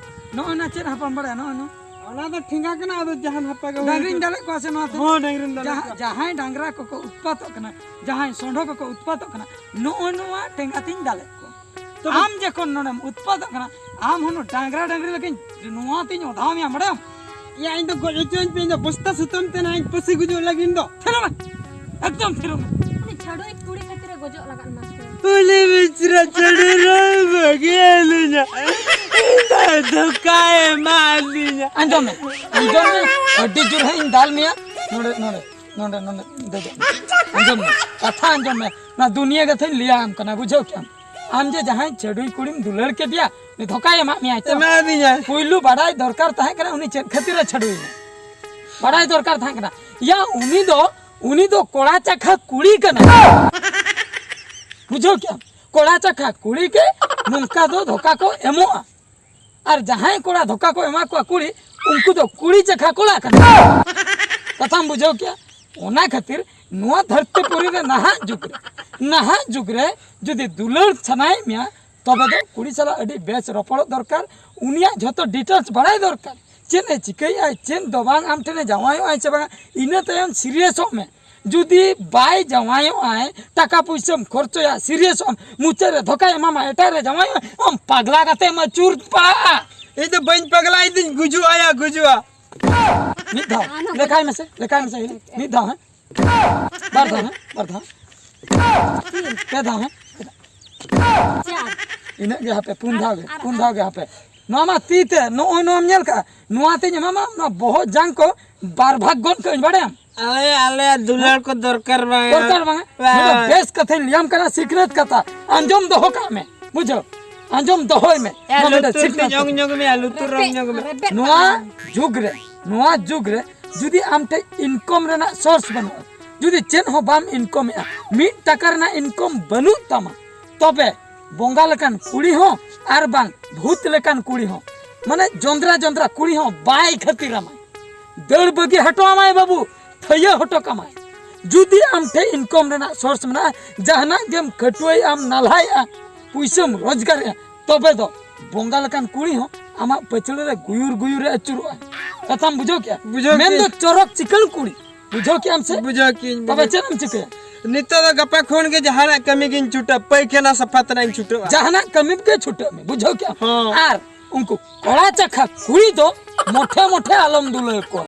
ᱱᱚᱜᱼᱚᱭ ᱱᱟ ᱪᱮᱫ ᱦᱟᱯᱟᱢ ᱵᱟᱲᱟᱭᱟ? ᱱᱚᱜᱼᱚᱭ ᱱᱟ᱾ ᱚᱱᱟ ᱫᱚ ᱴᱷᱮᱸᱜᱟ ᱠᱟᱱᱟ, ᱟᱫᱚ ᱡᱟᱦᱟᱱ ᱦᱟᱯᱟ ᱜᱮ ᱦᱩᱭ ᱰᱟᱝᱨᱤᱧ ᱦᱚᱪᱚ᱾ ᱫᱟᱞᱮᱫ ᱠᱚᱣᱟ ᱥᱮ ᱱᱚᱣᱟ ᱛᱮ? ᱦᱚᱸ, ᱰᱟᱝᱨᱤᱢ ᱫᱟᱞᱮᱫ ᱡᱟᱦᱟᱸ, ᱠᱚᱣᱟ᱾ ᱡᱟᱦᱟᱸᱭ ᱰᱟᱝᱨᱟ ᱠᱚᱠᱚ ᱩᱛᱯᱟᱛᱚᱜ ᱠᱟᱱᱟ, ᱡᱟᱦᱟᱸᱭ ᱥᱚᱸᱰᱷᱚ ᱠᱚᱠᱚ ᱩᱛᱯᱟᱛᱚᱜ ᱠᱟᱱᱟ, ᱱᱚᱜᱼᱚ ᱱᱚᱣᱟ ᱴᱷᱮᱸᱜᱟ ᱛᱤᱧ ᱫᱟᱞᱮᱫ ᱠᱚᱣᱟ᱾ ᱛᱚᱵᱮ ᱟᱢ ᱡᱚᱠᱷᱚᱱ ᱱᱚᱰᱮᱢ ᱩᱛᱯᱟᱛᱚᱜ ᱠᱟᱱᱟ, ᱟᱢ ᱦᱚᱸ ᱰᱟᱝᱨᱟ ᱰᱟᱝᱨᱤ ᱞᱮᱠᱟᱧ ᱱᱚᱣᱟ ᱛᱤᱧ ᱚᱫᱷᱟᱣ ᱢᱮᱭᱟ, ᱵᱟᱲᱟᱭᱟᱢ? ᱭᱟ, ᱤᱧ ᱫᱚ ᱜᱚᱡ ᱦᱚᱪᱚᱧ ᱯᱮ, ᱤᱧ ᱫᱚ ᱵᱚᱥᱛᱟ ᱥᱩᱛᱟᱹᱢ ᱛᱮ ᱱᱟᱦᱟᱜ ᱤᱧ ᱯᱟᱹᱥᱤ ᱜᱩᱡᱩᱜ ᱞᱟᱹᱜᱤᱫ ᱫᱚ᱾ ᱛᱷᱤᱨᱚᱜ ᱢᱮ, ᱮᱠᱫᱚᱢ ᱛᱷᱤᱨᱚᱜ ᱢᱮ᱾ ᱩᱱᱤ ᱪᱷᱟᱹᱰᱣᱤ ᱠᱩᱲᱤ ᱠᱷᱟᱹᱛᱤᱨ ᱮ ᱜᱚᱡᱚᱜ ᱞᱟᱜᱟᱫ ᱢᱟᱥᱮ᱾ ᱩᱱᱤ ᱵᱤᱪᱨᱟ ᱪᱷᱟᱹᱰᱣᱤ ᱨᱚᱲ ᱵᱟᱹᱜᱤ ᱟᱹᱞᱤᱧᱟ᱾ ᱤᱧ ᱫᱚ ᱫᱷᱳᱠᱟᱭ ᱮᱢᱟᱫᱤᱧᱟ᱾ ᱟᱸᱡᱚᱢ ᱢᱮ, ᱟᱸᱡᱚᱢ ᱢᱮ, ᱟᱹᱰᱤ ᱡᱳᱨ ᱦᱟᱸᱜ ᱤᱧ ᱫᱟᱞ ᱢᱮᱭᱟ᱾ ᱱᱚᱰᱮ, ᱱᱚᱰᱮ, ᱱᱚᱰᱮ, ᱱᱚᱰᱮ ᱫᱮᱡᱚᱜ ᱢᱮ᱾ ᱟᱸᱡᱚᱢ ᱢᱮ, ᱠᱟᱛᱷᱟ ᱟᱸᱡᱚᱢ ᱢᱮ, ᱱᱚᱣᱟ ᱫᱩᱱᱤᱭᱟᱹ ᱠᱟᱛᱷᱟᱧ ᱞᱟᱹᱭᱟᱢ ᱠᱟᱱᱟ, ᱵᱩᱡᱷᱟᱹᱣ ᱠᱮᱜᱼᱟᱢ? ᱟᱢ ᱡᱮ ᱡᱟᱦᱟᱸᱭ ᱪᱷᱟᱹᱰᱣᱤ ᱠᱩᱲᱤᱢ ᱫᱩᱞᱟᱹᱲ ᱠᱮᱫᱮᱭᱟ, ᱩᱱᱤ ᱫᱷᱳᱠᱟᱭ ᱮᱢᱟᱫ ᱢᱮᱭᱟ ᱛᱚ? ᱮᱢᱟᱫᱤᱧᱟᱭ᱾ ᱯᱩᱭᱞᱩ ᱵᱟᱰᱟᱭ ᱫᱚᱨᱠᱟᱨ ᱛᱟᱦᱮᱸ ᱠᱟᱱᱟ, ᱩᱱᱤ ᱪᱮᱫ ᱠᱷᱟᱹᱛᱤᱨ ᱮ ᱪᱷᱟᱹᱰᱣᱤ ᱮᱱᱟ? ᱵᱟᱰᱟᱭ ᱫᱚᱨᱠᱟᱨ ᱛᱟᱦᱮᱸ ᱠᱟᱱᱟ᱾ ᱭᱟ, ᱩᱱᱤ ᱫᱚ, ᱩᱱᱤ ᱫᱚ ᱠᱚᱲᱟ ᱪᱟᱠᱷᱟ ᱠᱩᱲᱤ ᱠᱟᱱᱟᱭ᱾ ᱵᱩᱡᱷᱟᱹᱣ ᱠᱮᱜᱼᱟᱢ? ᱠᱚᱲᱟ ᱪᱟᱠᱷᱟ ᱠᱩᱲᱤ ᱜᱮ ᱱᱚᱝᱠᱟ ᱫᱚ ᱫᱷᱳᱠᱟ ᱠᱚ ᱮᱢᱚᱜᱼᱟ᱾ ᱟᱨ ᱡᱟᱦᱟᱸᱭ ᱠᱚᱲᱟ ᱫᱷᱳᱠᱟ ᱠᱚ ᱮᱢᱟ ᱠᱚᱣᱟ ᱠᱩᱲᱤ, ᱩᱱᱠᱩ ᱫᱚ ᱠᱩᱲᱤ ᱪᱟᱠᱷᱟ ᱠᱚᱲᱟ ᱠᱟᱱᱟ᱾ ᱠᱟᱛᱷᱟᱢ ᱵᱩᱡᱷᱟᱹᱣ ᱠᱮᱜᱼᱟ? ᱚᱱᱟ ᱠᱷᱟᱹᱛᱤᱨ ᱱᱚᱣᱟ ᱫᱷᱟᱹᱨᱛᱤ ᱯᱩᱨᱤ ᱨᱮ ᱱᱟᱦᱟᱜ ᱡᱩᱜᱽ ᱨᱮ, ᱱᱟᱦᱟᱜ ᱡᱩᱜᱽ ᱨᱮ ᱡᱩᱫᱤ ᱫᱩᱞᱟᱹᱲ ᱥᱟᱱᱟᱭᱮᱫ ᱢᱮᱭᱟ, ᱛᱚᱵᱮ ᱫᱚ ᱠᱩᱲᱤ ᱥᱟᱞᱟᱜ ᱟᱹᱰᱤ ᱵᱮᱥ ᱨᱚᱯᱚᱲᱚᱜ ᱫᱚᱨᱠᱟᱨ᱾ ᱩᱱᱤᱭᱟᱜ ᱡᱷᱚᱛᱚ details ᱵᱟᱲᱟᱭ ᱫᱚᱨᱠᱟᱨ᱾ ᱪᱮᱫ ᱮ ᱪᱤᱠᱟᱹᱭᱮᱫᱼᱟ, ᱪᱮᱫ ᱫᱚ ᱵᱟᱝ, ᱟᱢ ᱴᱷᱮᱱᱮ ᱡᱟᱶᱟᱭᱚᱜᱼᱟᱭ ᱥᱮ ᱵᱟᱝᱟ, ᱤᱱᱟᱹ ᱛᱟᱭᱚᱢ ᱥᱤᱨᱤᱭᱟᱥᱚᱜ ᱢᱮ᱾ ᱡᱩᱫᱤ ᱵᱟᱭ ᱡᱟᱶᱟᱭᱚᱜᱼᱟᱭ, ᱴᱟᱠᱟ ᱯᱩᱭᱥᱟᱹᱢ ᱠᱷᱚᱨᱪᱚᱭᱟ, ᱥᱤᱨᱤᱭᱟᱥᱚᱜ ᱟᱢ, ᱢᱩᱪᱟᱹᱫ ᱨᱮ ᱫᱷᱳᱠᱟᱭ ᱮᱢᱟᱢᱟ, ᱮᱴᱟᱜ ᱨᱮ ᱡᱟᱶᱟᱭᱚᱜᱼᱟᱭ, ᱟᱢ ᱯᱟᱜᱽᱞᱟ ᱠᱟᱛᱮᱢ ᱟᱹᱪᱩᱨ ᱯᱟᱲᱟᱜᱼᱟ᱾ ᱤᱧ ᱫᱚ ᱵᱟᱹᱧ ᱯᱟᱜᱽᱞᱟ, ᱤᱧ ᱫᱚᱧ ᱜᱩᱡᱩᱜᱼᱟ ᱭᱟ, ᱜᱩᱡᱩᱜᱼᱟ᱾ ᱢᱤᱫ ᱫᱷᱟᱣ ᱞᱮᱠᱷᱟᱭ ᱢᱮᱥᱮ, ᱞᱮᱠᱷᱟᱭ ᱢᱮᱥᱮ, ᱢᱤᱫ ᱫᱷᱟᱣ, ᱦᱮᱸ? ᱵᱟᱨ ᱫᱷᱟᱣ, ᱦᱮᱸ? ᱵᱟᱨ ᱫᱷᱟᱣ᱾ ᱯᱮ ᱫᱷᱟᱣ, ᱦᱮᱸ? ᱪᱮᱫᱟᱜ? ᱪᱟᱨ᱾ ᱤᱱᱟᱹᱜ ᱜᱮ ᱦᱟᱯᱮ, ᱯᱩᱱ ᱫᱷᱟᱣ ᱜᱮ, ᱟᱨ, ᱯᱩᱱ ᱟᱨ ᱫᱷᱟᱣ ᱜᱮ ᱦᱟᱯᱮ᱾ ᱱᱚᱣᱟ ᱢᱟ ᱛᱤ ᱛᱮ, ᱱᱚᱜᱼᱚᱭ ᱱᱚᱣᱟᱢ ᱧᱮᱞ ᱠᱟᱜᱼᱟ? ᱱᱚᱣᱟ ᱛᱤᱧ ᱮᱢᱟᱢᱟ, ᱱᱚᱣᱟ ᱵᱚᱦᱚᱜ ᱡᱟᱝ ᱠᱚ ᱵᱟᱨ ᱵᱷᱟᱜᱽ ᱜᱚᱫ ᱠᱟᱜ ᱟᱹᱧ, ᱵᱟᱲᱟᱭᱟᱢ? ᱟᱞᱮ, ᱟᱞᱮᱭᱟᱜ ᱫᱩᱞᱟᱹᱲ ᱠᱚ ᱫᱚᱨᱠᱟᱨ ᱵᱟᱝ᱾ ᱫᱚᱨᱠᱟᱨ ᱵᱟᱝ᱾ ᱵᱟᱝ᱾ ᱱᱚᱣᱟ ᱫᱚ ᱵᱮᱥ ᱠᱟᱛᱷᱟᱧ ᱞᱟᱹᱭᱟᱢ ᱠᱟᱱᱟ, ᱥᱤᱠᱷᱱᱟᱹᱛ ᱠᱟᱛᱷᱟ᱾ ᱟᱸᱡᱚᱢ ᱫᱚᱦᱚ ᱠᱟᱜ ᱢᱮ, ᱵᱩᱡᱷᱟᱹᱣ? ᱟᱸᱡᱚᱢ ᱫᱚᱦᱚᱭ ᱢᱮ᱾ ᱮ, ᱱᱚᱣᱟ ᱢᱤᱫᱴᱟᱝ ᱞᱩᱛᱩᱨ ᱥᱤᱠᱷᱱᱟᱹᱛ ᱛᱤᱧ ᱚᱝ ᱠᱟᱛᱷᱟ᱾ ᱧᱚᱜ ᱢᱮᱭᱟ, ᱞᱩᱛᱩᱨ ᱚᱝ ᱧᱚᱜ ᱢᱮ᱾ ᱨᱮᱵᱮᱫ ᱱᱚᱣᱟ ᱡᱩᱜᱽ ᱨᱮ, ᱱᱚᱣᱟ ᱡᱩᱜᱽ ᱨᱮ ᱡᱩᱫᱤ ᱟᱢ ᱴᱷᱮᱡ ᱤᱱᱠᱚᱢ ᱨᱮᱱᱟᱜ ᱥᱳᱨᱥ ᱵᱟᱹᱱᱩᱜᱼᱟ, ᱡᱩᱫᱤ ᱪᱮᱫ ᱦᱚᱸ ᱵᱟᱢ ᱤᱱᱠᱚᱢᱮᱜᱼᱟ, ᱢᱤᱫ ᱴᱟᱠᱟ ᱨᱮᱱᱟᱜ ᱤᱱᱠᱚᱢ ᱵᱟᱹᱱᱩᱜ ᱛᱟᱢᱟ, ᱛᱚᱵᱮ ᱵᱚᱸᱜᱟ ᱞᱮᱠᱟᱱ ᱠᱩᱲᱤ ᱦᱚᱸ ᱟᱨ ᱵᱟᱝ ᱵᱷᱩᱛ ᱞᱮᱠᱟᱱ ᱠᱩᱲᱤ ᱦᱚᱸ, ᱢᱟᱱᱮ ᱡᱚᱸᱫᱽᱨᱟ ᱡᱚᱸᱫᱽᱨᱟ ᱠᱩᱲᱤ ᱦᱚᱸ ᱵᱟᱭ ᱠᱷᱟᱹᱛᱤᱨᱟᱢᱟᱭ, ᱫᱟᱹᱲ ᱵᱟᱹᱜᱤ ᱦᱚᱴᱚ ᱟᱢᱟᱭ ᱵᱟᱹᱵᱩ, ᱛᱷᱟᱹᱭᱟᱹ ᱦᱚᱴᱚ ᱠᱟᱢᱟᱭ᱾ ᱡᱩᱫᱤ ᱟᱢ ᱴᱷᱮᱡ ᱤᱱᱠᱚᱢ ᱨᱮᱱᱟᱜ ᱥᱳᱨᱥ ᱢᱮᱱᱟᱜᱼᱟ, ᱡᱟᱦᱟᱱᱟᱜ ᱜᱮᱢ ᱠᱷᱟᱹᱴᱩᱣᱟᱹᱭᱮᱜᱼᱟᱢ, ᱱᱟᱞᱦᱟᱭᱮᱜᱼᱟ, ᱯᱩᱭᱥᱟᱹᱢ ᱨᱳᱡᱽᱜᱟᱨᱮᱜᱼᱟ, ᱛᱚᱵᱮ ᱫᱚ ᱵᱚᱸᱜᱟ ᱞᱮᱠᱟᱱ ᱠᱩᱲᱤ ᱦᱚᱸ ᱟᱢᱟᱜ ᱯᱟᱹᱪᱷᱞᱟᱹ ᱨᱮ ᱜᱩᱭᱩᱨ ᱜᱩᱭᱩᱨ ᱮ ᱟᱹᱪᱩᱨᱚᱜᱼᱟ᱾ ᱠᱟᱛᱷᱟᱢ ᱵᱩᱡᱷᱟᱹᱣ ᱠᱮᱜᱼᱟ? ᱵᱩᱡᱷᱟᱹᱣ ᱢᱮᱱᱫᱚ ᱠᱮᱜᱼᱟᱹᱧ᱾ ᱪᱚᱨᱚᱠ ᱪᱤᱠᱟᱹᱲ ᱠᱩᱲᱤ, ᱵᱩᱡᱷᱟᱹᱣ ᱠᱮᱜᱼᱟᱢ ᱥᱮ? ᱵᱩᱡᱷᱟᱹᱣ ᱠᱮᱜᱼᱟᱹᱧ, ᱛᱚᱵᱮ ᱵᱩᱡᱷᱟᱹᱣ᱾ ᱪᱮᱫ ᱮᱢ ᱪᱤᱠᱟᱹᱭᱟ? ᱱᱤᱛᱚᱜ ᱫᱚ ᱜᱟᱯᱟ ᱠᱷᱚᱱ ᱜᱮ ᱡᱟᱦᱟᱱᱟᱜ ᱠᱟᱹᱢᱤ ᱜᱤᱧ ᱪᱷᱩᱴᱟᱹᱜᱼᱟ, ᱯᱟᱭᱠᱷᱟᱱᱟ ᱥᱟᱯᱷᱟ ᱛᱮᱱᱟᱜ ᱤᱧ ᱪᱷᱩᱴᱟᱹᱜᱼᱟ᱾ ᱡᱟᱦᱟᱱᱟᱜ ᱠᱟᱹᱢᱤ ᱜᱮ ᱪᱷᱩᱴᱟᱹᱜ ᱢᱮ, ᱵᱩᱡᱷᱟᱹᱣ ᱠᱮᱜᱼᱟᱢ? ᱦᱚᱸ᱾ ᱟᱨ ᱩᱱᱠᱩ ᱠᱚᱲᱟ ᱪᱟᱠᱷᱟ ᱠᱩᱲᱤ ᱫᱚ ᱢᱚᱴᱷᱮ ᱢᱚᱴᱷᱮ ᱟᱞᱚᱢ ᱫᱩᱞᱟᱹᱲ ᱠᱚᱣᱟ᱾